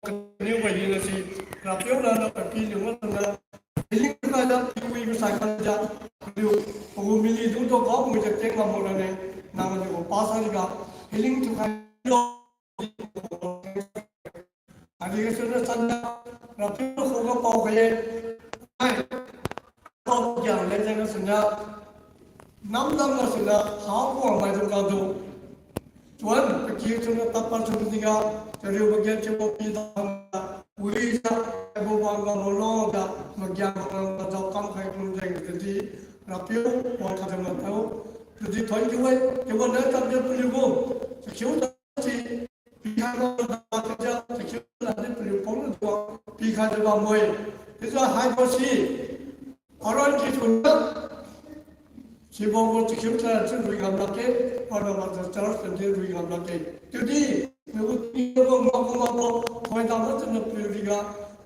kaniu wi sai khajiu, paliu, pagu mily dung tu kau mui ja keng ngam mo rane, nang aliu gu pastor ga, healing thiukhai lo. Aliu gasu na sanjiu, Rapiu khuga paokhai ye. Ai, pao kiang le jeng gasu na, nam nam gasu na, ha kuang maidung kadu. Tuan, pakiu chun na tapa chun tingga, chariu bagian chiubo pi dam na, wi ja, ebo bang ga molo ja, magiang bang ga jao kam khai kum jeng tadi, Rapiu, wang khajiu mathiu, tadi thon kiu-e, kiu-e na kam ja paliu gu, chakhiu si, pikhai lo da kaja, chakhiu ladi paliu pon na dua, pikhai jiu bambo-e. Chiujiu haibo si, aron ki thun na, sibo gu chakhiu chalad si rui ngam lakge, aron master church tadi rui ngam lakge. Chiudi, nagu tingga gu ngao gu ngao gu, thoidam na chun na paliu riga,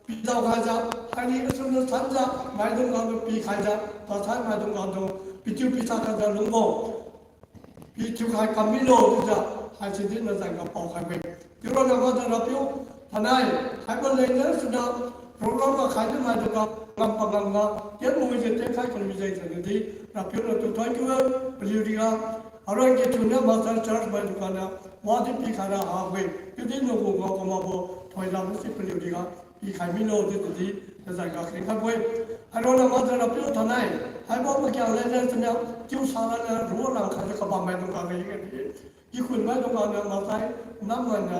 pidao khaijiu, haini gasu na sanjiu, maidung ga pikhaijiu, pasai maidung ga du, pichiu pisa khaijiu lungbo. Pithiu khai kam milo chiujiu, haisi di nazan ga paokhai-e. Chiuronna maza Rapiu, thainai, haibo leng na suna, program ga khai ni maidung ga, ngam pa ngam ga, tienbo wi je tienkhai kam mi jeng sadi, Rapiu natu thon kiu-e, paliu riga, aron ki thun na master church maidung ga na, wadi pikhai ra ha-e, chiudi nagu ngao gu ngao gu, thoidam si paliu riga, pikhai milo chiu tadi, nazan ga kheng khaibo-e. Aron na maza Rapiu thainai, haibo magiang le le suna, chiu sa ra na, ru lang khajiu kabam maidung ga le, kikhun maidung ga na maksai, nam ga na,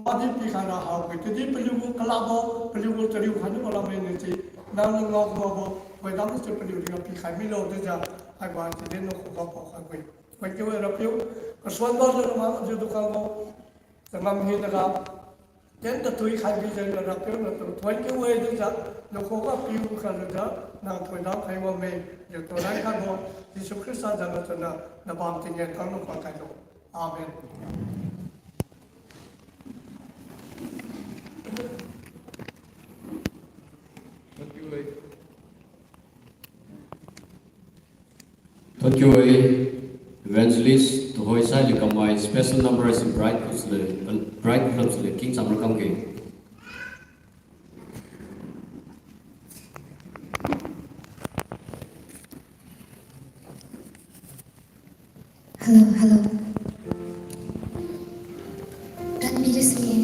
wadi pikhai ra ha-e, chiudi paliu gu kalabo, paliu gu chariu khai nibo lam mine si, nangniu ngao gu ngao gu, thoidam si paliu riga pikhai milo chiujiu, haibo si di nakhuga paokhai-e. Thon kiu-e Rapiu, kasuanbo jiu nama jiu dukhangbo, changam hinaga, tien tathui khai bi jeng ga Rapiu natu thon kiu-e chiujiu, nakhuga piu khalujiu, nang thoidam khai bamme, jiu tu rai khaibo, Jesu Khrista zan ga chun na, nabam tinggen khang nukha khailo. Amen. Thon kiu-e, Evangelist Tuhoisai Likamai, special number si Bright Club le, Bright Club le, king samra kamge. Hello, hello. Unmute us, yeah.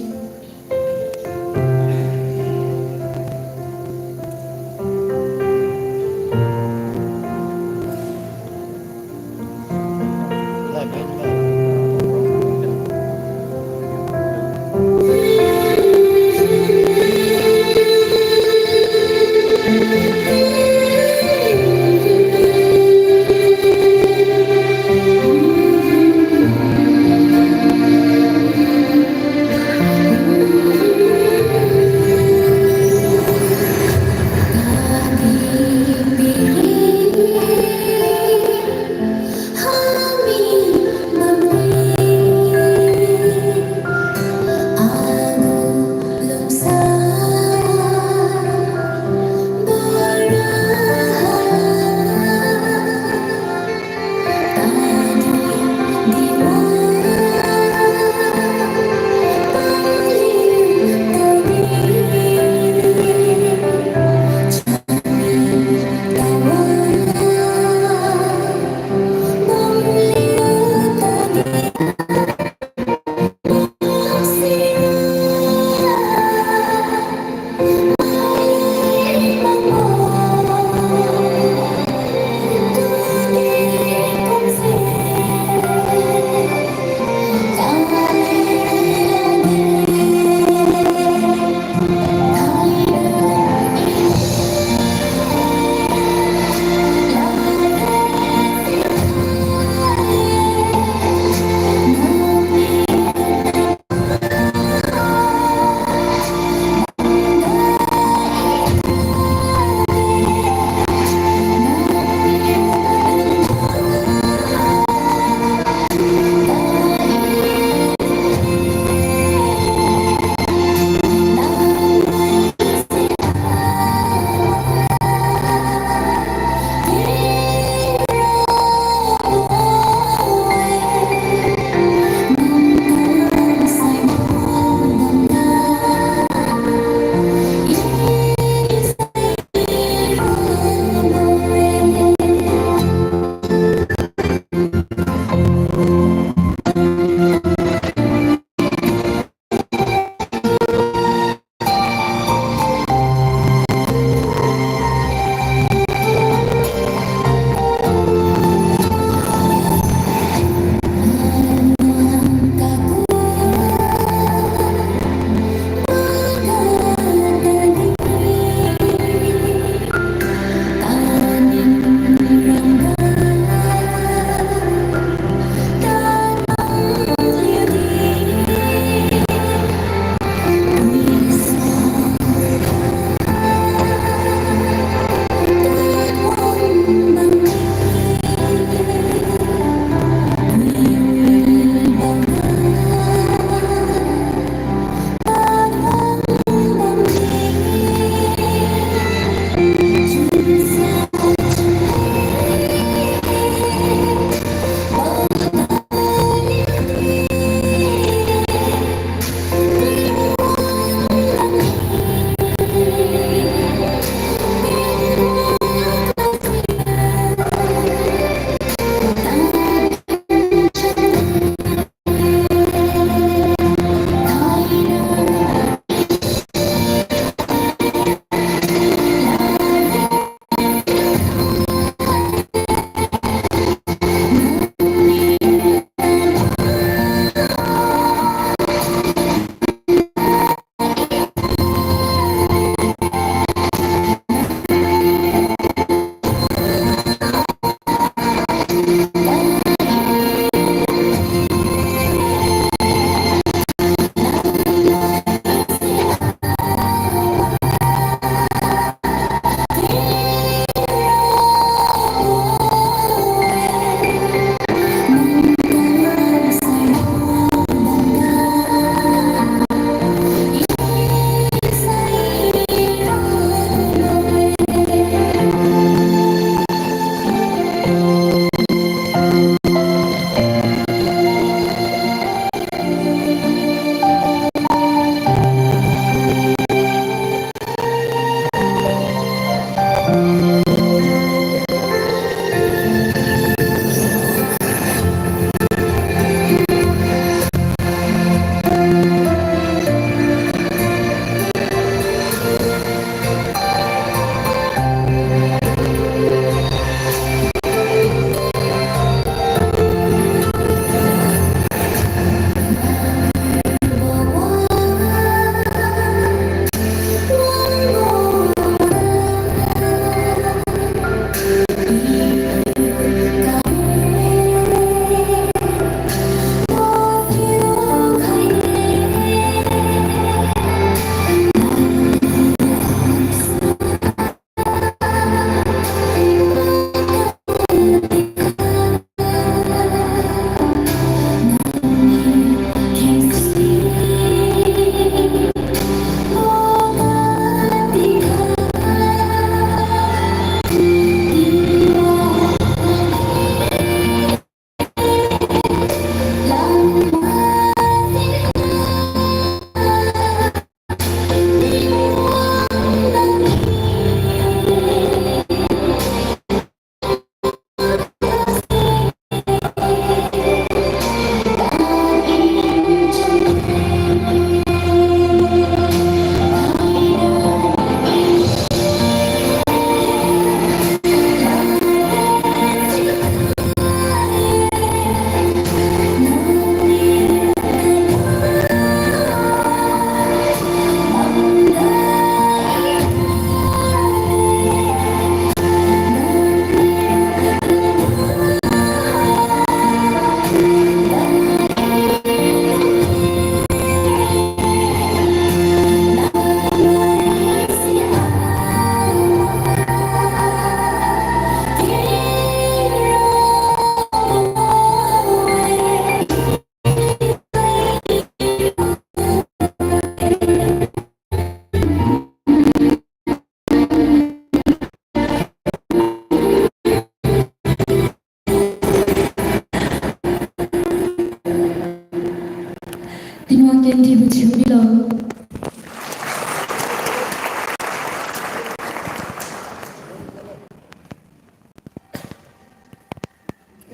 Dibo thiu milo.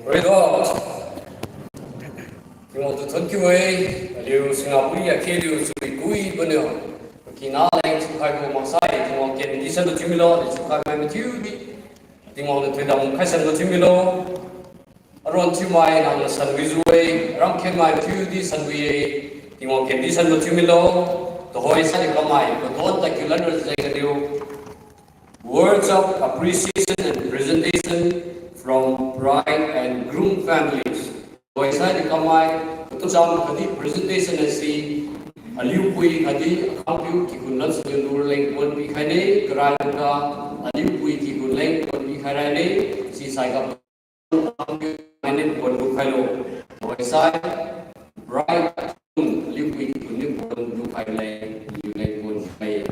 Praise God. Tingwang tu thon kiu-e, aliu singapui akhe liu chui kui baniu. Kina leng chiukhaibo maksai, Tingwang kendi sanbo thiu milo, aliu chiukhai mai mathiu di. Tingwang niu thoidam khai sanbo thiu milo. Aron thiumai nangniu sanwi jiu-e, aram khenmai thiudi sanwi-e, Tingwang kendi sanbo thiu milo, tuhoi sadi kamai, padon tadkiu lanra jeng aliu. Words of appreciation and presentation from bride and groom families. Tuhoi sadi kamai, patu cham khatdi presentation haise, aliu pui khatdi akhangpiu kikhun lam siniu lurleng pon pikhaine, karai ga, aliu pui kikhun leng pon pikhai raine, sisai ga Aine pon lukhailo. Waisai, bride, aliu pui kikhun niu pon lukhai le, aliu leng pon khai.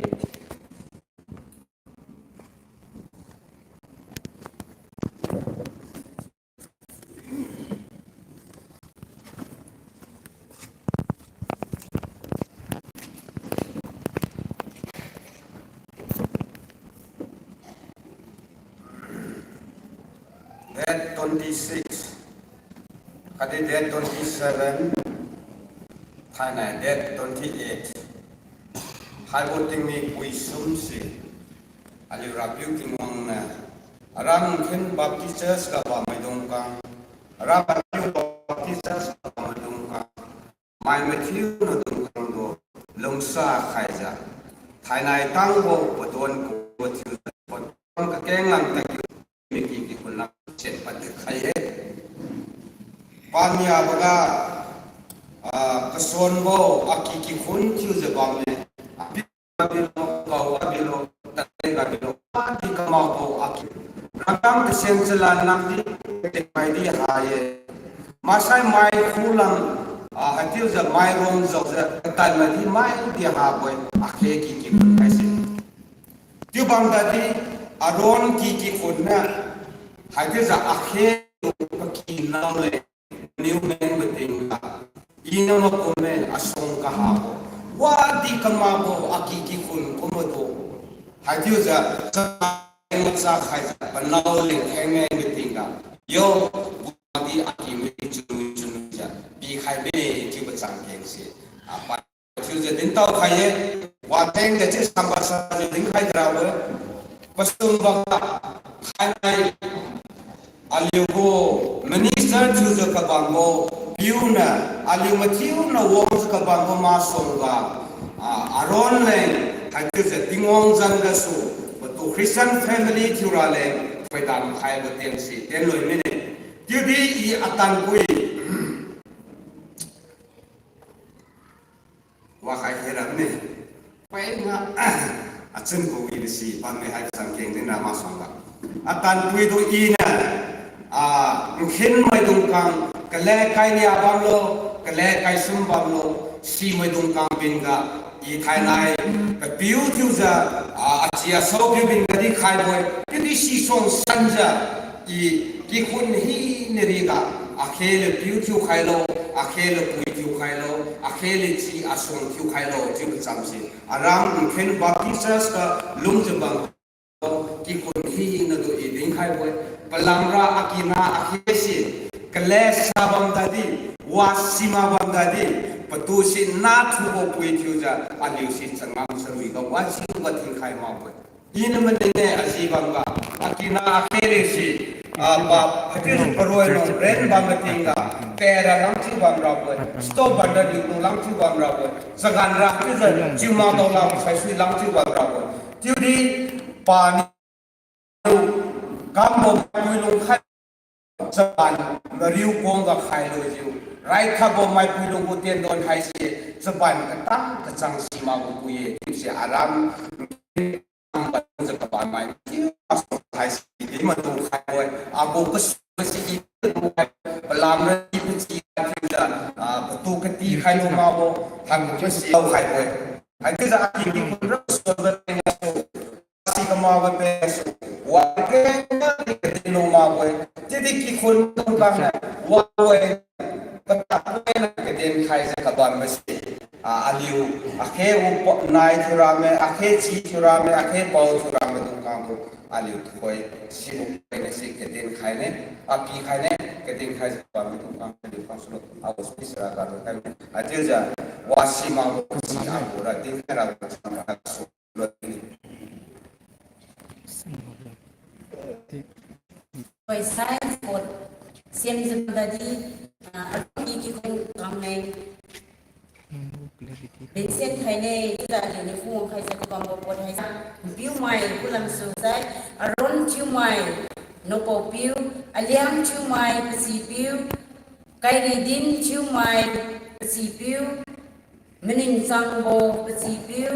Date twenty-six, khatdi date twenty-seven, thainai date twenty-eight. Haibo tingmi pui sum se, aliu Rapiu Tingwang niu, aram Nkhin Baptist Church ga bammaidungkang, aram Baptist Church ga bammaidungkang, mai mathiu na dungkang tu lungsa khaijiu, thainai tangbo padon kubo thiujiu, padon kakeng lam tadkiu miki kikhun lam chat pad khai-e. Paniaboga, ah, kasonbo aki kikhun thiujiu bamme. Api ga bilo, kau ga bilo, tadle ga bilo, padi kamakbo aki. Rakam kasen chalan lamdi, mai di ha-e. Maksai mai khulam, ah, haichiujiu mai rong jaojiu, katadmai di mai di habo-e, akhe ki kikhun haise. Chiubam tadi, aron ki kikhun niu, haichiujiu akhe pakinao le, niu meng bating ga, iniu makum me asuang kahabo. Wadi kamakbo aki kikhun kumbo tu. Haichiujiu, macha khaijiu, panao leng kheng meng bating ga. Yo, wadi aki me chun chunjiu, pikhai me chiubo chang kengse. Apa Thiujiu dintao khai-e, watheng ga chi samba sajiu dinkhai karabo-e. Pasum bamga, thainai aliu gu minister thiujiu kabambo, piuniu, aliu mathiuna wangjiu kabambo masuangga, ah, aron leng, haichiujiu Tingwang zan gasu, patu Christian family thiura leng, thoidam khaibo tense, tenloi mine. Chiudi i atanpui, wakhai khe ramme. Paina, achun kawibo si bamme hai chang keng dinra masuangga. Atanpui tu iniu, ah, nkhin maidung kang, kale kai nia bamlo, kale kai sum bamlo, si maidung kang binga, i thainai, kapiu thiujiu, ah, achi asao piu binga di khaibo-e, chiudi sisuang sanjiu, i kikhun hina riga, akhele piu thiukhailo, akhele pui thiukhailo, akhele chi asuang thiukhailo, chiu kachamse. Aram Nkhen Baptist Church ga lungjiu bambo kikhun hina tu i dinkhaibo-e. Palamra akina akhesi, kale sa bam tadi, wa sima bam tadi, patu si na thubo pui thiujiu, aliu si changam saruiga wa siluga thinkhai makbo-e. Iniu manine aji bamga, akina akhele si, ah, pa, haichiujiu paroi lung ren bam matingga, tera langchiu bamrabo-e, stop bamra diulu langchiu bamrabo-e, chaganra chiujiu chiumak daola saisui langchiu bamrabo-e. Chiudi paniu kambo maipui lungkhai chaban mariu kongga khailujiu, raikhatbo maipui lunggu tendon haise chaban katang kachang simakbo pui-e, chiuse aram jiu kaban mai, haise di matu khaibo-e, agu kasu si i tu khai, palamra i pachi chiujiu, ah, patu kati khailu makbo, haibo si au khaibo-e. Haichiujiu ating kikhun ra suanbo tenggasu, si kamabo tenggasu, wa tengga di kadinlu makbo-e. Chiudi kikhun dungkang na, wa-e, katapna kaden khaijiu kabanbo si. Ah, aliu, akhe u pa-, nai thiurame, akhe chi thiurame, akhe pao thiurame dung kangtu, aliu tuhoi, sibo pene si katin khaine, api khaine, katin khai si pa mi dung kang, aliu kang sulo, awo speech ra ga dung khaine, achiujiu, wasi mak si agu ra, din khai ra, su lo. Hoi, science pot semjiu dadi, ah, arondi kikhun kangne. Vincent khaine, chiujiu aliuniu phungwang khaijiu kabambo pot haise. Piumai, kulam su sai, Aaron Thiumai, Nokpao Piu, Aliang Thiumai, Pachipiu, Kairidin Thiumai, Pachipiu, Maningchangbo, Pachipiu,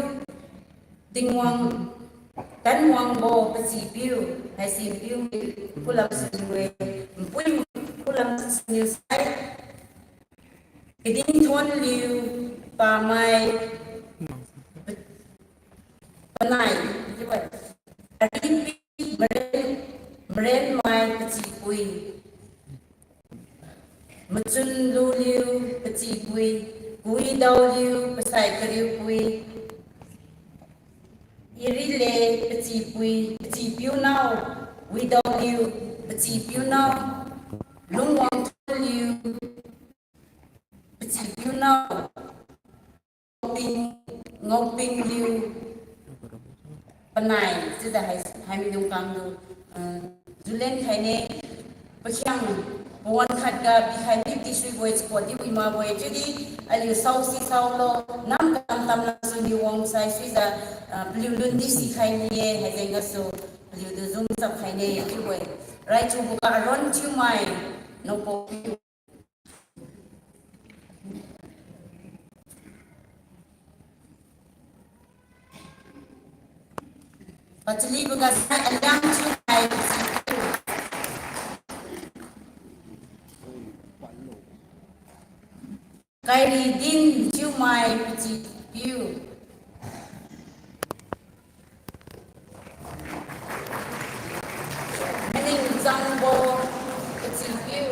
Tingwang, Tanwangbo, Pachipiu, haisi piu, kulam siniu-e, npui, kulam siniu sai, Kadinthonliu, Pamai, Pa-, Panai, Aripi, Maren, Marenmai, Pachipui. Machunluliu, Pachipui, Kuidaoliu, Pasai Kariupui, Irile, Pachipui, Pachipiu nao, Widaoliu, Pachipiu nao, Lungwangthonliu, Pachipiu nao, Ping, Ngaopingliu, Panai, chiujiu hai, haimidung kangtu, uh, Julen khaine, pakhiang, pawan khatga pikhai midi suibo-e, chakotdi wi makbo-e, chiudi, aliu saosi saolo, nam kam tamlam suniu wangsai suijiu, uh, paliu lundi sikhai ni-e, haijeng gasu, paliutu zung chap khaine, chiubo-e. Raichuboga Aaron Thiumai, Nokpao Pachaliboga sai Aliang Thiumai Pachipiu. Kairidin Thiumai Pachipiu. Maningchangbo Pachipiu.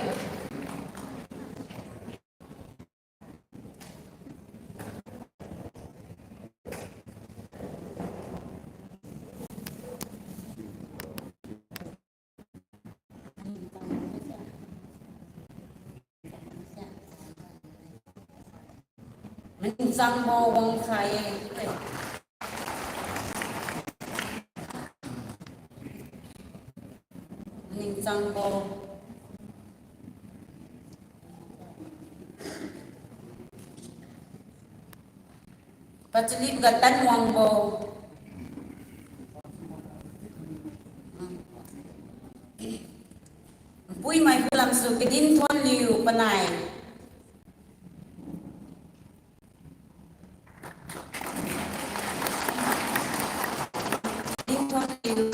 Maningchangbo wangkhai-e. Maningchangbo. Pachaliboga Tanwangbo. Npuimai kulam su Kadinthonliu Panai. Kadinthonliu.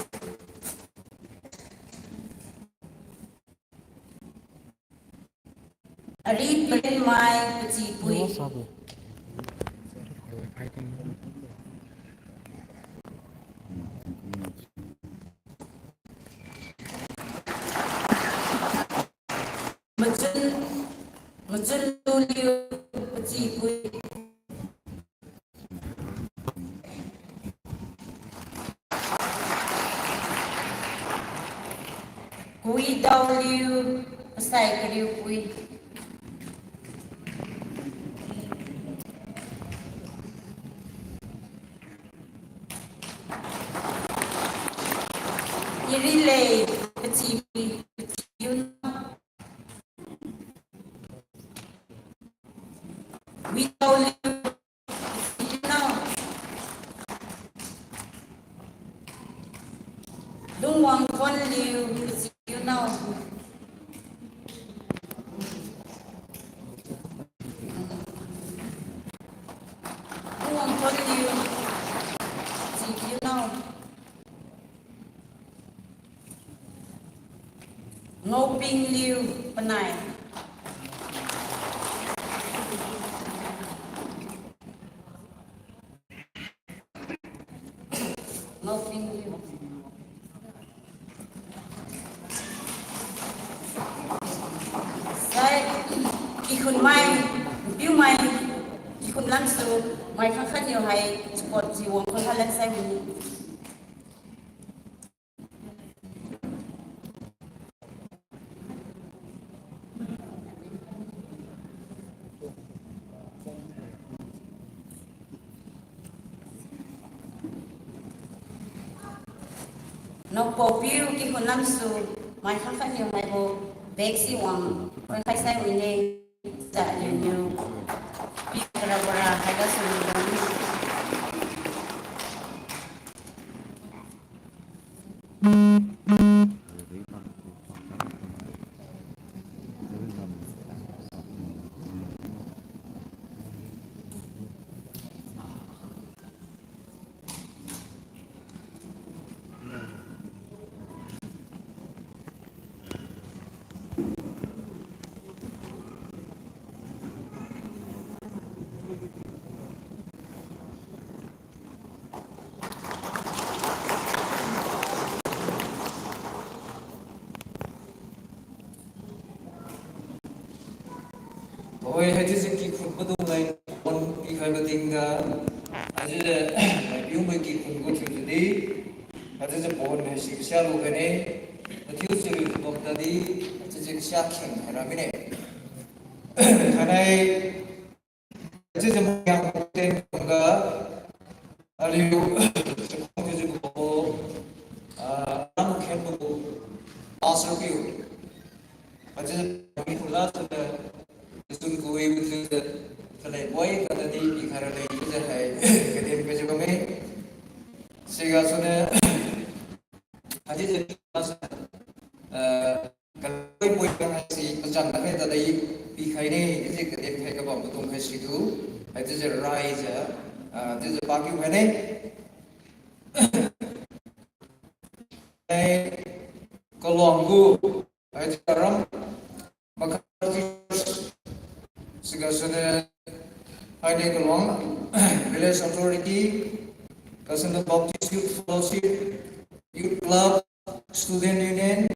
Ari Prenmai Pachipui. Machun, Machunluliu Pachipui. Kuidaoliu Pasai Kariupui. Irile Pachi, Pachipiu nao. Widaoliu Pachipiu nao. Lungwangthonliu Pachipiu nao. Lungwangthonliu Pachipiu nao. Ngaopingliu Panai. Ngaopingliu. Sai, kikhunmai, piumai, Khun lamsu, mai khangkhat niu hai support ji wang khangkhat lamsai mi. Nokpao piu kikhun lamsu, mai khangkhat niu maibo bag si wang roi khai sai wine, cha aliuniu pi kara kara haiga suni dong. Tuhoi haichiujiu kikhun padung lai pon pikhaibo tingga, haichiujiu maipiumai kikhun gu thiujiudi, haichiujiu pon haise kasia lukhaine, mathiu chariu bam tadi, haichiujiu kasia kheng khaira mine. Khanai Haichiujiu mayang ten kungga, aliu, chiujiu gu, ah, ram khenbo gu, pastor piu. Haichiujiu mi khula chiujiu, sun kui chiujiu, chalai boi khatdi pikhaira leng chiujiu hai, kadin kaijiu bamme. Siga sune, haichiujiu, ah, Kaloi pui kang haisi pachang lakhe tadai pikhaine, chiujiu kadin khai kabam maidung haisi tu, haichiujiu raijiu, ah, chiujiu pakiu khaine. Hai, kaluang gu, haichiujiu ram, makhati, siga sune, haine kaluang, village authority, kasune Baptist Youth Fellowship, Youth Club, Student Union,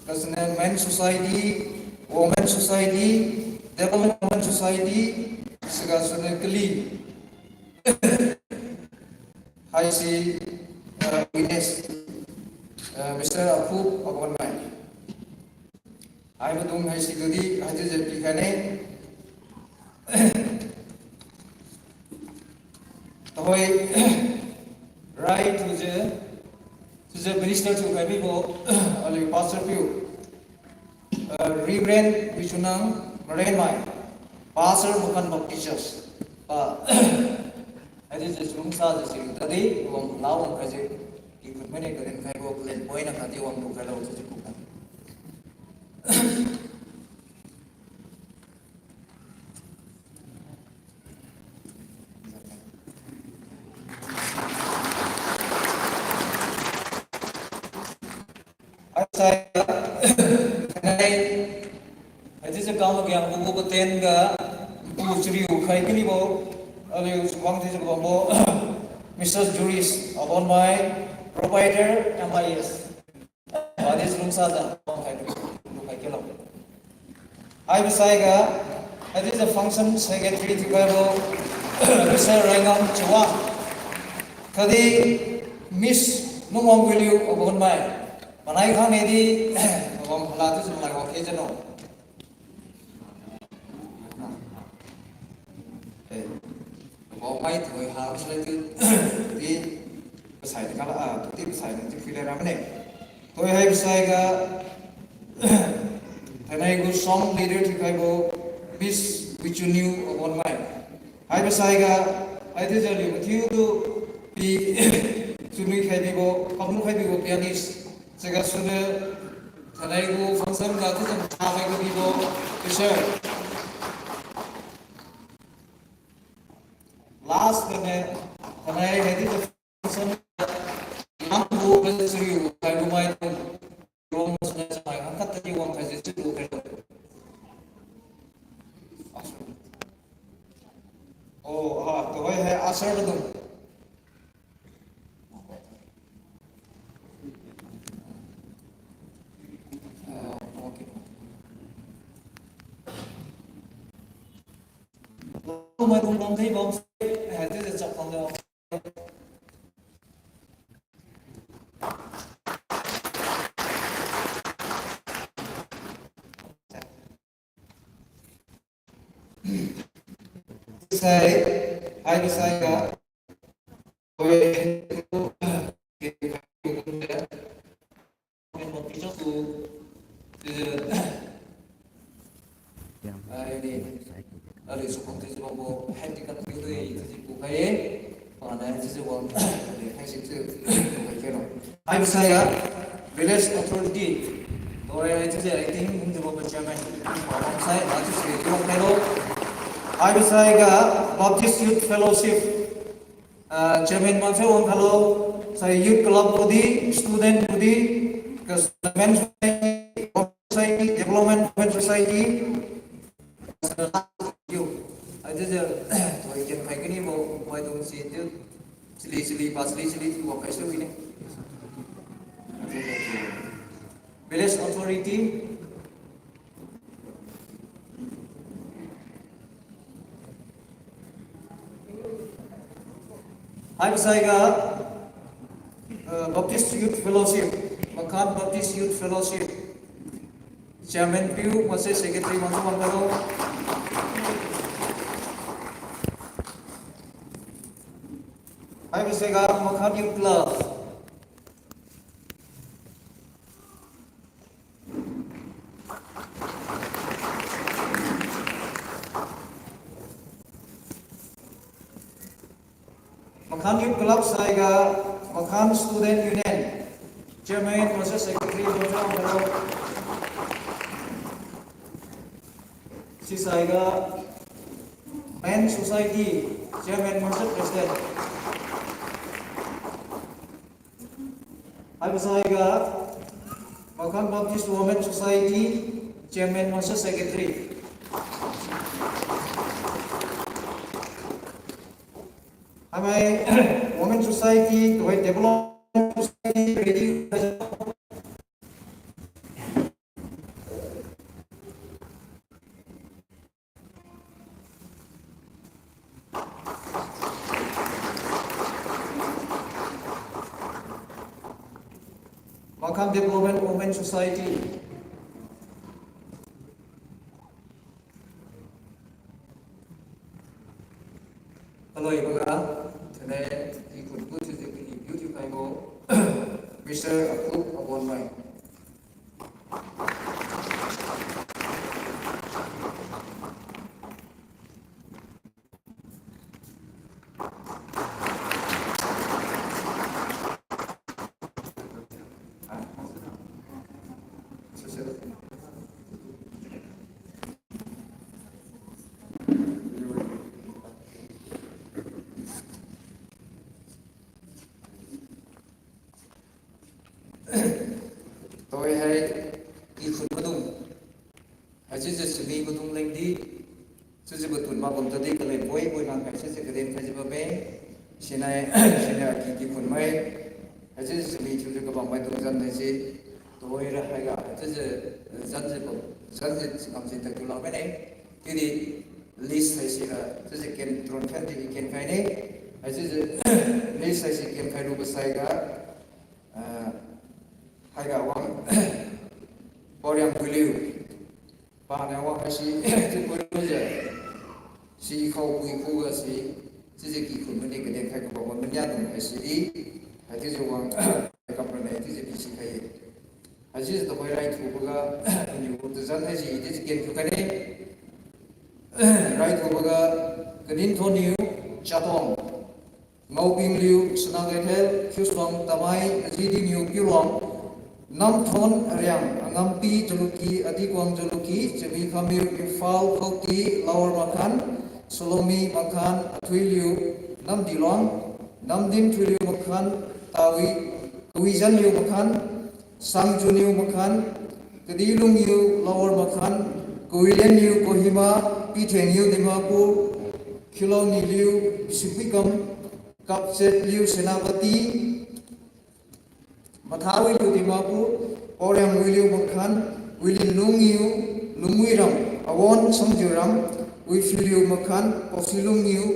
kasune Men Society, Women Society, Development Women Society, siga sune kali. Haisi, uh, witness, uh, Mister Aphu Agonmai. Hai maidung haisi tudi, haichiujiu pikhaine. Tuhoi, rai thiujiu, chiujiu minister thiukhai mibo, aliu pastor piu, uh, Reverend Wichunang Marenmai, Pastor Makan Baptist Church, pa, haichiujiu chalungsajiu si tadi, wang lao wang khaijiu, kikhun maine kadin khaibo, kalin poina khatdi wang lu khailo chiujiu kukhai. Asai, nai, haichiujiu kamagiang bubu katen ga, bu chariu khai kinibo, aliu suang thiujiu kabambo, Mister Juris Agonmai, Proprietor, M I S. Badi chalungsajiu, wang khai, lu khai kilo. Haibo saiga, haichiujiu function secretary thiukhaibo, Mister Raingam Chua. Khatdi Miss Nungwang Wiliu Agonmai. Manai khangni di, wang phala chiujiu manai wang khe jano. Eh, bao mai thoi ha, pasai tu, di, pasai ni kala, ah, tu di pasai ni tu feel ra mane. Thoi hai pasai ga, thainai gu song leader thiukhaibo, Miss Wichuniu Agonmai. Hai pasai ga, hai di jali mathiu tu, pi, chunwi khaibibo, pamlu khaibibo pianist. Siga sune, thainai gu function ga tu jam tha khai kabibo, Mister Last ga ne, thainai haidi the person, nang bu ministry gu kai lu mai tu, rong sune chamai hang kat tadi wang khai jisi lu kai lu. Oh, ah, to hai hai asar lu tu. Ah, okay. maidung lam khai bam se, eh, chiujiu chap khang lo. Sai, hai sai ga, Hai sai ga, village authority. Oi, chiujiu, I think, hung jiubo chairman. Sai, ma chiujiu, tuang khailo. Hai sai ga, Baptist Youth Fellowship. Ah, chairman ma chiu wang khailo. Sai youth club body, student body, ka women society, development women society. Yo. Aja ja, toi ken khai kani bo, maidung si tu. Sili, sili, pa sili, sili, tu wa kai su ni. Village authority. Hai sai ga, eh, Baptist Youth Fellowship, Makhan Baptist Youth Fellowship. Chairman piu, maksai secretary maksai wang khailo. Hai sai ga, Makhan Youth Club. Makhan Youth Club sai ga, Makhan Student Union. Chairman, maksai secretary, maksai wang khailo. Si sai ga, Men Society, chairman, maksai president. Hai sai ga, Makhan Baptist Women Society, chairman, maksai secretary. Hamai Women Society, tuhoi Development Society, ready. Makhan Development Women Society. Kaloi baga, tene, i khun gu chiujiu kini beauty kaibo, Mister Akup Abonmai. Tuhoi hai, i khun maidung. Haichiujiu simi maidung lengdi. Chiujiu batun mabam tadi kaleng poi poi nang haichiujiu kaden khaijiu bamme. Sinai, sinai aki ki khun mai. Haichiujiu simi chiujiu kabam maidung zan haise. Tuhoira haiga, haichiujiu zanjiu bam, zanjiu sikamjiu tadkiu lakmine. Chiudi list haise ga, chiujiu ken tron khan di ken khaine. Haichiujiu list haise ken khailubo sai ga, ah, haiga wang, Poriang Puiliu. Paniu wang haise, chiu puilujiu. Si khao pui khuga si, chiujiu ki khun mani kaden khai kabam maniadung haise di. Haichiujiu wang, kampra ne chiujiu pisi khai. Haichiujiu tuhoi raithuboga, aniu gu tazan haise chiujiu ken thiu khaine. Raithuboga, Kaninthoniu Chatong, Ngaobingliu Sanagaithel, Khiusong Tamai, Ajidiniu Piuruang, Namthon Ariang, Angampi Jalukie, Adikuang Jalukie, Chamikhamliu Imphal Khauti, Lower Makhan, Salomi Makhan, Athuiliu Namdiluang, Namdinthuiliu Makhan, Tawi, Kawijanliu Makhan, Sangjuniu Makhan, Kadilungliu Lower Makhan, Kawilenliu Kohima, Pithengniu Dimapur, Khilouniliu Bisingpuikam, Kapchetliu Senapati, Mathawiliu Dimapur, Poriangwiliu Makhan, Wilinlungliu Lungwiram, Awon Sangjuram, Wiphuiliu Makhan, Paosilungniu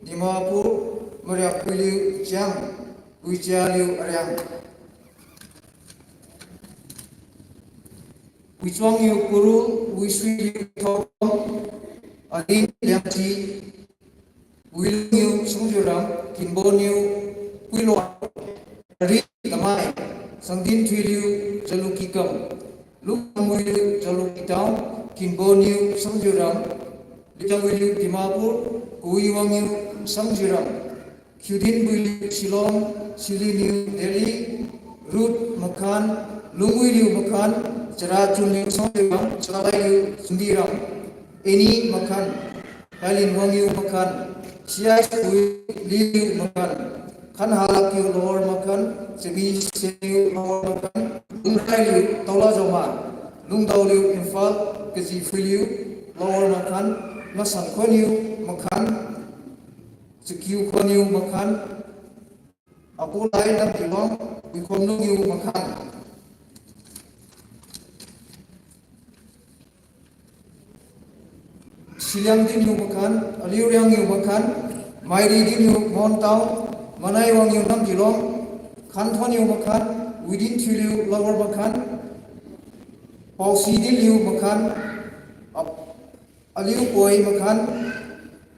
Dimapur, Mariakpuiliu Chiang, Wichialiu Ariang. Wichuangniu Kurul, Wisuiliu Thokon, Adin Liangchi, Wilungniu Sangjiuram, Kinboniu Puiluang, Ari Tamai, Sangdinthuiliu Jalukikam, Lukangwiu Jalukitao, Kinboniu Sangjiuram, Likangwiliu Dimapur, Kawiwangniu Sangjiuram, Khiudinbuiliu Shillong, Siliniu Delhi, Ruth Makhan, Lungwiliu Makhan, Charachunliu Sangjiuram, Chalailiu Sundiram, Annie Makhan, Kailinwangniu Makhan, Siaisuiliu Makhan, Khanhalakiu Lower Makhan, Chabi Seniu Lower Makhan, Lungrailiu Taolajoma, Lungdaoliu Imphal, Kajiphuiliu Lower Makhan, Masankhoniu Makhan, Chakiukhoniu Makhan, Akulai Namdilong, Wikhomlungniu Makhan. Siliangdinniu Makhan, Aliuriangniu Makhan, Mairidinniu Montao, Manaiwangniu Namdilong, Khanthoniu Makhan, Widinthuiliu Lower Makhan, Paosidinliu Makhan, Ap-, Aliupoi Makhan,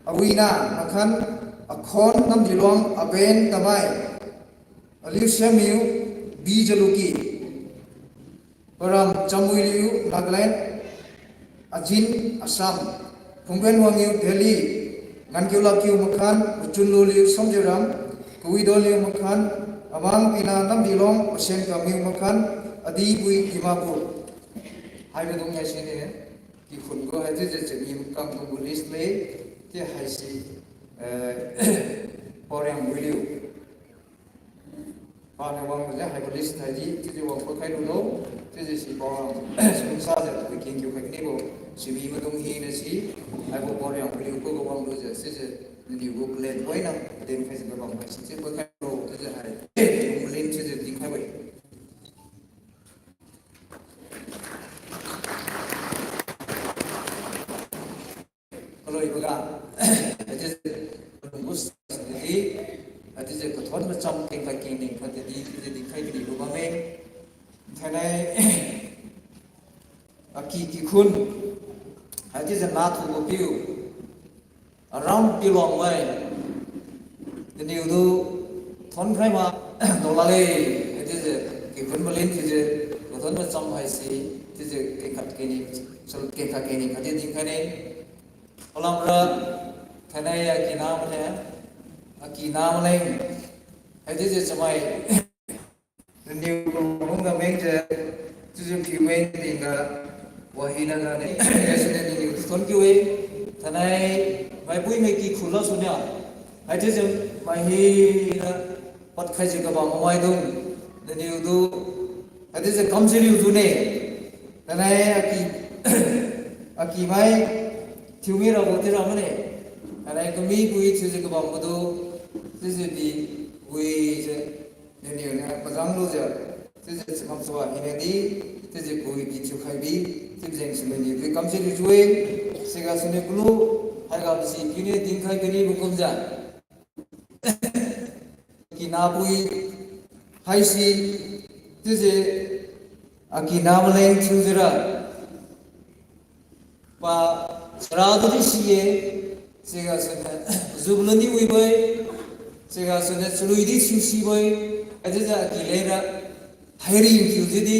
Awina Makhan, Akhon Namdilong, Aben Tamai, Aliusiamiu Bijaluki, Param Chamwiliu Nagaland, Ajin Assam, Phungbenwangniu Delhi, Ngankiulakiu Makhan, Uchunluliu Somjiram, Kawidoliu Makhan, Amang Pina Namdilong, Osen Kamiu Makhan, Adibui Dimapur. Haibo dung haisine, kikhun gu haichiujiu chami makang dung gu list le, ti haise, eh, Paoriang Wiliu. Paniu wangjiu haibo list haidi, chiujiu wang pakhai lulo, chiujiu si Paoriang, sumsajiu, kengkiu khai kanibo, chami maidung hina si, haibo Paoriang Wiliu khuga wanglujiu, chiujiu, naliu gu plan poina, din khaijiu kabam haise, chiujiu pakhai lo, chiujiu hai, lin chiujiu dinkhai we. Kaloiboga, haichiujiu, kalunggu sidi, haichiujiu kathon macham kengkha kengning khatdi, chiujiu dinkhai kanibo bamme. Thainai, aki kikhun, haichiujiu nathubo piu, aram piluang mai, naniu du thonkhai ma, dolale, haichiujiu kikhun malin chiujiu, kathon macham haise, chiujiu kengkha kengning, sal kengkha kengning khatdi dinkhaine. Palamra, thainai aki na mane, aki na maleng, haichiujiu chamai, naniu lungga mengjiu, chiujiu piu meng tingga, wahina gane, haisiniu naniu thon kiu-e, thainai, maipui mai kikhun la sunia, haichiujiu mai hina, padkhaijiu kabam mamaidung, naniu du, haichiujiu kamjiriu dune, thainai aki, aki mai, thiumi rabo tira mane, thainai kami pui thiujiu kabambo du, chiujiu di, wijiu, naniu niu pazang lujiu, chiujiu chakam sua hina di, chiujiu pui di thiukhai bi, chiujiu jeng siniu niu di kamjiriu chiu-e, siga siniu kalu, haiga basi kini dinkhai kanibo kumjiu. Aki napui haise, chiujiu, aki na maleng thiujiura. Pa, chara tudi si-e, siga siniu, jubilee di wibo-e, siga siniu chalui di thiu sibo-e, haichiujiu aki lengra, hairi thiujiudi,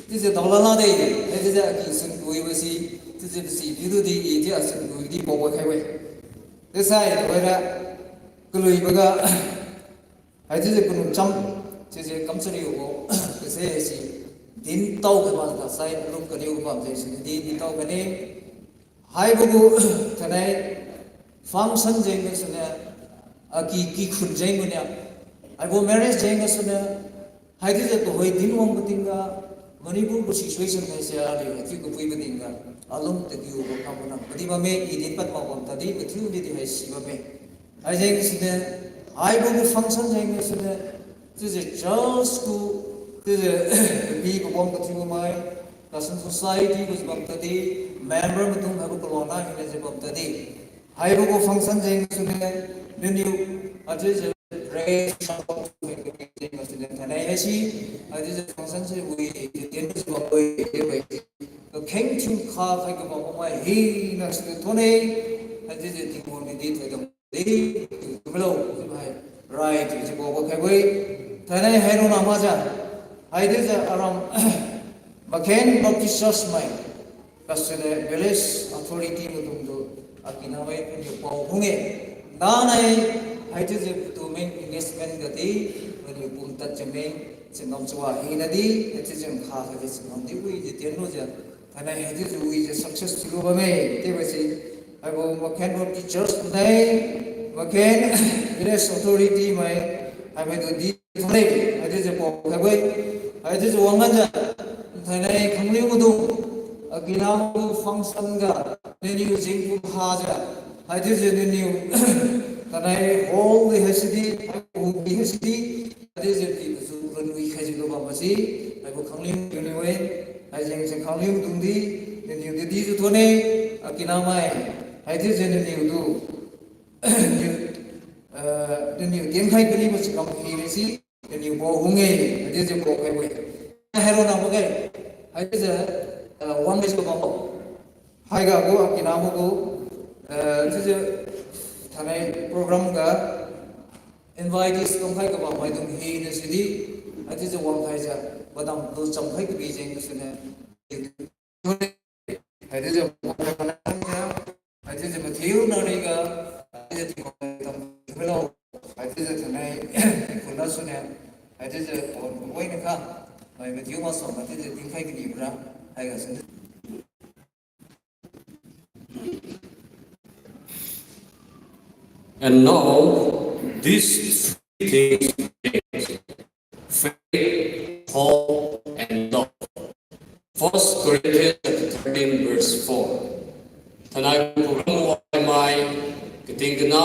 chiujiu daola lade, haichiujiu aki sun wibo si, chiujiu basi piu tudi, i chiu asun widi paobo khaibo-e. Chiusai, tuhoira, kaluiboga, haichiujiu kanun cham, chiujiu kamchariubo, kase si, dintao kaba kasai, alung kaniu bam jeng sidi, dintao kane, haibo gu, thainai, function jeng gasuniu, aki kikhun jeng ganiu, haibo marriage jeng gasuniu, haichiujiu tuhoi din wangbo tingga, Manipur gu situation haise aliu, haichiu kapuibo tingga, alung tadiubo kambo nang, kadi bamme, i din pad mak bam tadi, mathiu didi haisi bamme. Haijeng siniu, haibo gu function jeng siniu, chiujiu church gu, chiujiu, bi kabam kathiu mai, Custom Society gu bam tadi, member maidung haibo kaluang na hinajiu bam tadi. Haibo gu function jeng sune, naniu, haichiujiu, re, jeng sune, thainai haise, haichiujiu function se wi, tien bam wi, tien wi. Kakheng thiu kha khai kabam mai hina sune thone, haichiujiu Tingwang niu di thoidam di, tumilo, hai, rai, chiujiu paobo khaibo-e. Thainai haironna makjiu, haichiujiu aram, Makhen Baptist Church mai, kasune village authority maidungtu, akinamai paniu pao hung-e. Danai, haichiujiu patu main investment gadi, paniu pumtad chame, chingam chua hinadi, haichiujiu nkha khatdi chingam di wijiu tienlujiu, thainai haichiujiu wijiu success thiulu bamme, chiubo si, haibo Makhen Baptist Church nai, Makhen village authority mai, haimaitu di thongne, haichiujiu pao khaibo-e, haichiujiu wangganjiu, thainai khangliu maidung, akinamai gu function ga, naniu jengkum hajiu, haichiujiu naniu, thainai hall di haisidi, haibo di haisidi, haichiujiu pi pasu ranwi khaijiu lu bambo si, haibo khangliu maidung niu-e, haijengse khangliu maidung di, naniu di dijiu thone, akinamai, haichiujiu naniutu, niu, eh, naniu tienkhai kanibo chakam hina si, naniu pao hung-e, haichiujiu pao khaibo-e. Haironna makge, haichiujiu, eh, wang maisu bambo. Haiga gu akinamai gu, eh, chiujiu thainai program ga invitees kamkhai kabam maidung hina sidi, haichiujiu wangkhaijiu, padam tu chamkhai kabi jeng sune. Haichiujiu, haichiujiu mathiu nariga, haichiujiu tingwang tam milo, haichiujiu thainai, khunna sune, haichiujiu pon kaboina kha, mai mathiu maksum, haichiujiu tingkhai kanibora, haiga sune. And now, these three things change: faith, hope, and love. First Corinthians chapter thirteen, verse four. Thainai program waimai, kating kana,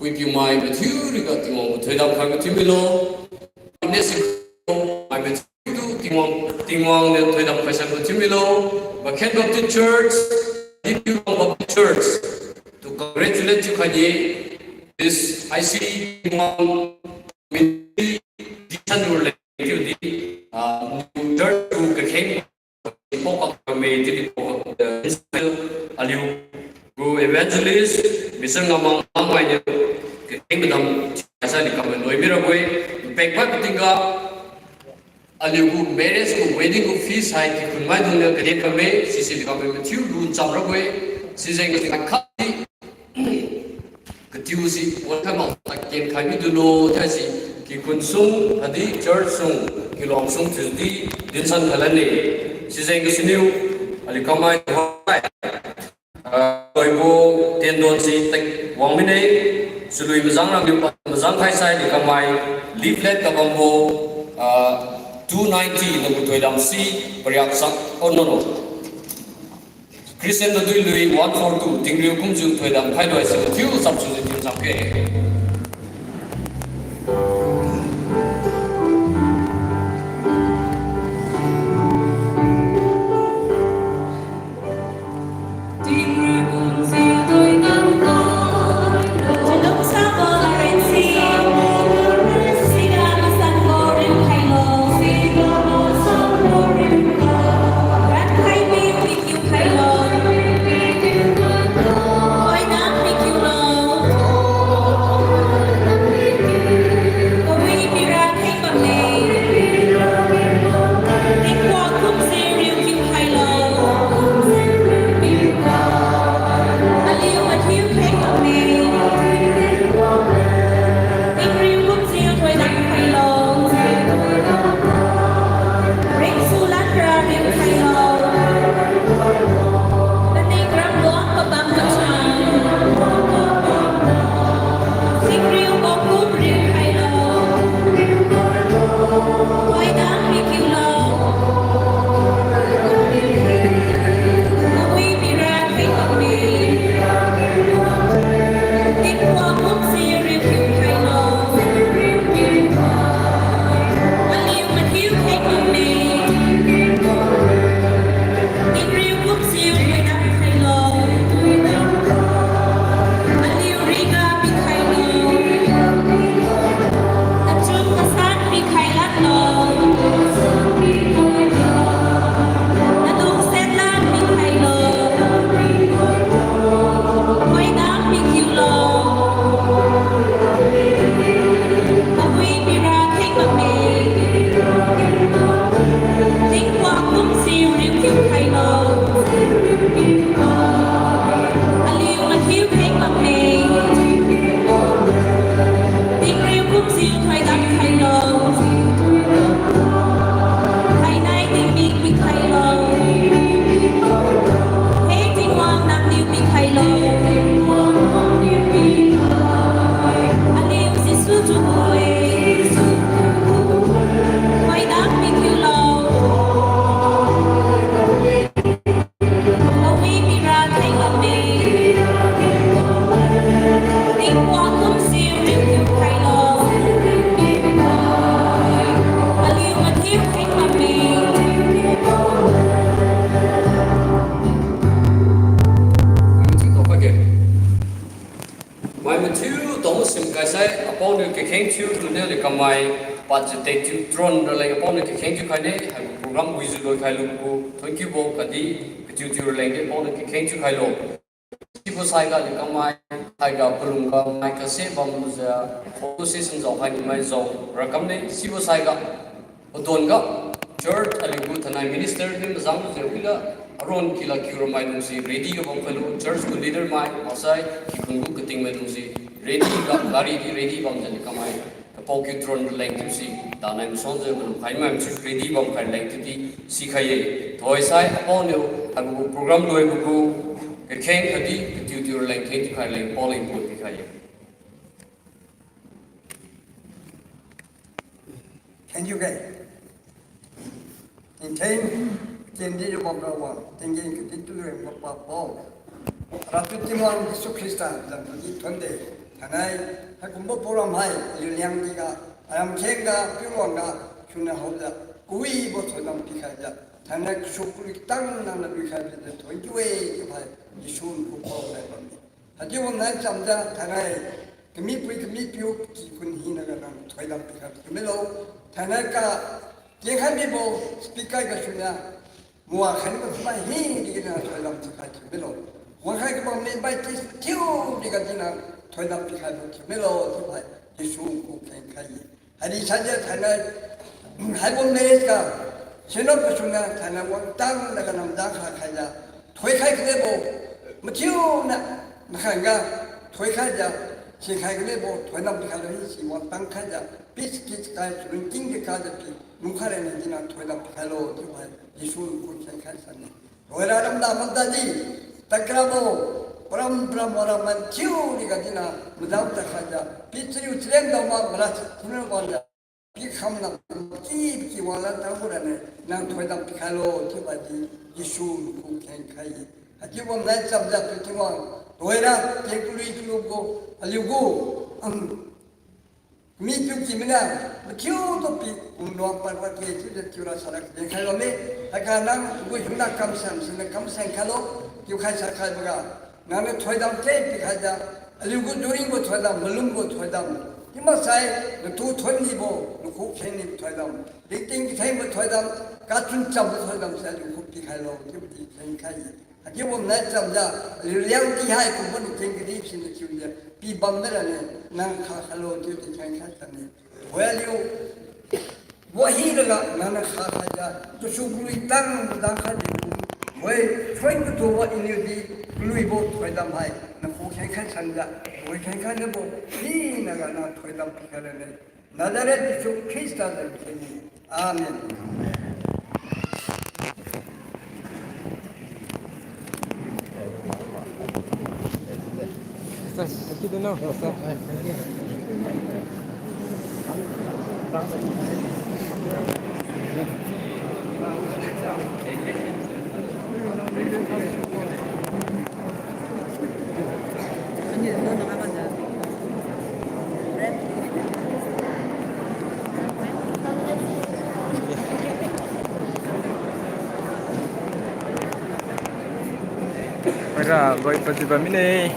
puipiumai mathiu riga Tingwang gu thoidam khai mathiu milo. Nesi mai mathiu tu Tingwang, Tingwang niu thoidam khai san mathiu milo. Makhen Baptist Church, Tingwang Baptist Church, to congratulate you khaidi. This I C Tingwang ministry, vision gu leng chiudi, ah, church gu kakheng, pokak kame, chiudi pokak, eh, aliu gu evangelist, Mister Ngamang Ngamai niu, kakheng madam, sa di kam loi mirabo-e, pekmai patingga, aliu gu marriage gu wedding gu feast hai kikhun maidung niu kaden kame, sisi di kam mathiu luncham rabo-e, sijeng kadi khatdi, katiu si, wan khai mak, taken khai midulo, thaisi, kikhun sung, khatdi church sung, kiluang sung, thiudi, dinsan khalan-e. Sijeng gasuniu, aliu kamai, ah, toibo, tendon si, tek wang mine, chalui mazang rangniu, mazang khaisai, aliu kamai, leaflet kabambo, ah, two ninety, nagu thoidam si, pariak sak, oh, no, no. Christian Madui Lui one four two, tingriu kumjiu thoidam khai loi si mathiu chapsujiu thiu chapke. kamai, pad jete thiu tron raleng apaoniu kakheng thiukhaine, haibo program wijiu loikhai lubo gu thonkiubo khatdi, katiu tiu raleng di apaoniu kakheng thiukhailo. Sibo saiga aliu kamai, haiga palungga mai kase bamjiu, association jao khai nimai jao rakamne, sibo saiga, padonga, church aliu gu thainai minister ni mazang lujiu wiga, aron kila kiu ramaidungse ready ga bamkhailo, church gu leader mai, maksai, kikhun gu katingmaidungse ready ga, gari di ready bamjiu aliu kamai. Apao kiu tron raleng thiusi, tanai masuangjiu malum khai mai masu ready bamkhai raleng thiudi sikhai-e. Thoisai apaoniu, haibo gu program loibo gu, kakheng khatdi, katiu tiu raleng kheng thiukhai raleng paoleng pon pikhai-e. Thank you, guys. Tingtheng, kendi bamrabo, tinggen kadi tu reng bambo. Rapiu Tingwang Jesu Khrista, lamdi thonde, thainai, haikumbo program hai, aliu Liangdi ga, aram kheng ga, piuwang ga, suna haojiu, kawibo thoidam pikhaijiu, thainai kasu kuri tang nangniu pikhaijiu, thon kiu-e, chiu hai, Jesu nkhupao lai bamme. Haichiubo nai chamjiu thainai, kamipui kamipiu kikhun hinaga nang thoidam pikhai thiumilo. Thainai ka, kengkhai mibo speaker gasuniu, mawa khai nibo mai hina thoidam pikhai thiumilo. Wangkhai kabam mibo tis thiu diga dinang thoidam pikhai thiumilo, chiu hai, Jesu nkhupao khengkhai-e. Haidi sajiu thainai, haibo marriage ga, synod gasuniu thainai wangtang laga namdang kha khaijiu, thoikhai kalebo, mathiuna, nakhangga, thoikhaijiu, sikhai kalebo, thoidam pikhailo hisi wangtang khaijiu, peace, peace kai, suning king de kajiu pi, nungkhai rani dinang thoidam pikhailo, chiu hai, Jesu nkhupao khengkhai sane. Roira ramda bamtadi, takrabo, param param wara man thiu diga dinang, madam takhaijiu, pi chariu chariu dao ma mara chariu wangjiu, pikham na, ki, ki wanglan tangbo rane, nang thoidam pikhailo, chiu badi, Jesu nkhupao khengkhai-e. Haichiubo nai chamjiu pi Tingwang, roira, keng kalui kalu gu, aliu gu, am, mipiu ki mina, mathiutu pi, kumnuang parwa ke, chiujiu tiura sara kengkhai lone, haiga nang, gu hina kamsan, sina kamsan khailo, tiukhai sakhaiboga, nangniu thoidam ke pikhaijiu, aliu gu duringbo thoidam, malumbo thoidam. Chiu maksai, natu thonnibo, nakhu khengnibo thoidam. Ringting kathengbo thoidam, kachun chambo thoidam se aliu khu pikhailo, chiu di khengkhai-e. Haichiubo nai chamjiu, aliu Liangdi hai kumbo niu keng kadi siniu chiujiu, pibam mirane, nang khakhailo, chiu di khengkhai sane. Waliu, wahi laga nangniu khakhaijiu, kasu kalui tang dang khai dibo, wai, thoin katubo iniudi, kaluibo thoidam hai, nakhu khengkhai sanjiu, wai khengkhai nibo, hinaga nang thoidam pikhai rane. Nazareth Jesu Khrista zan kheng-e. Amen. Para loi pajiba mine.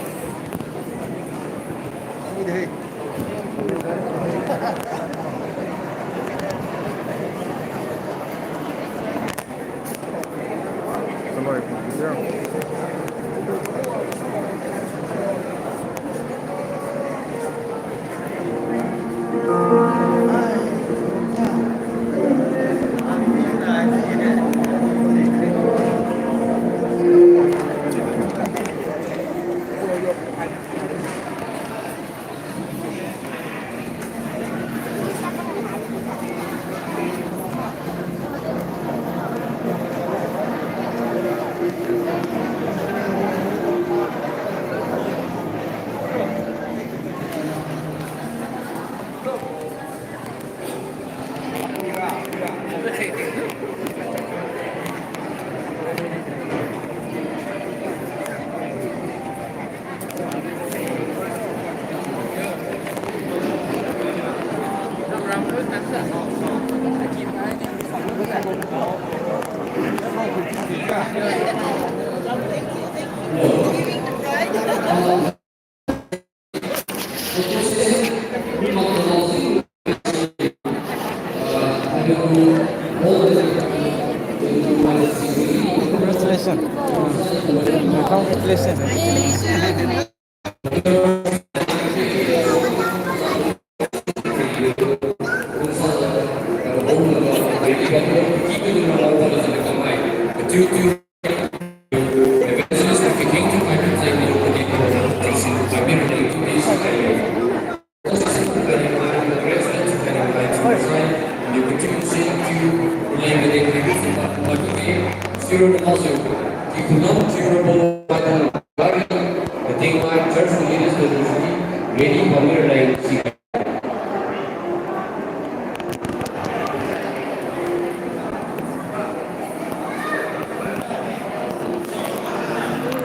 Ready,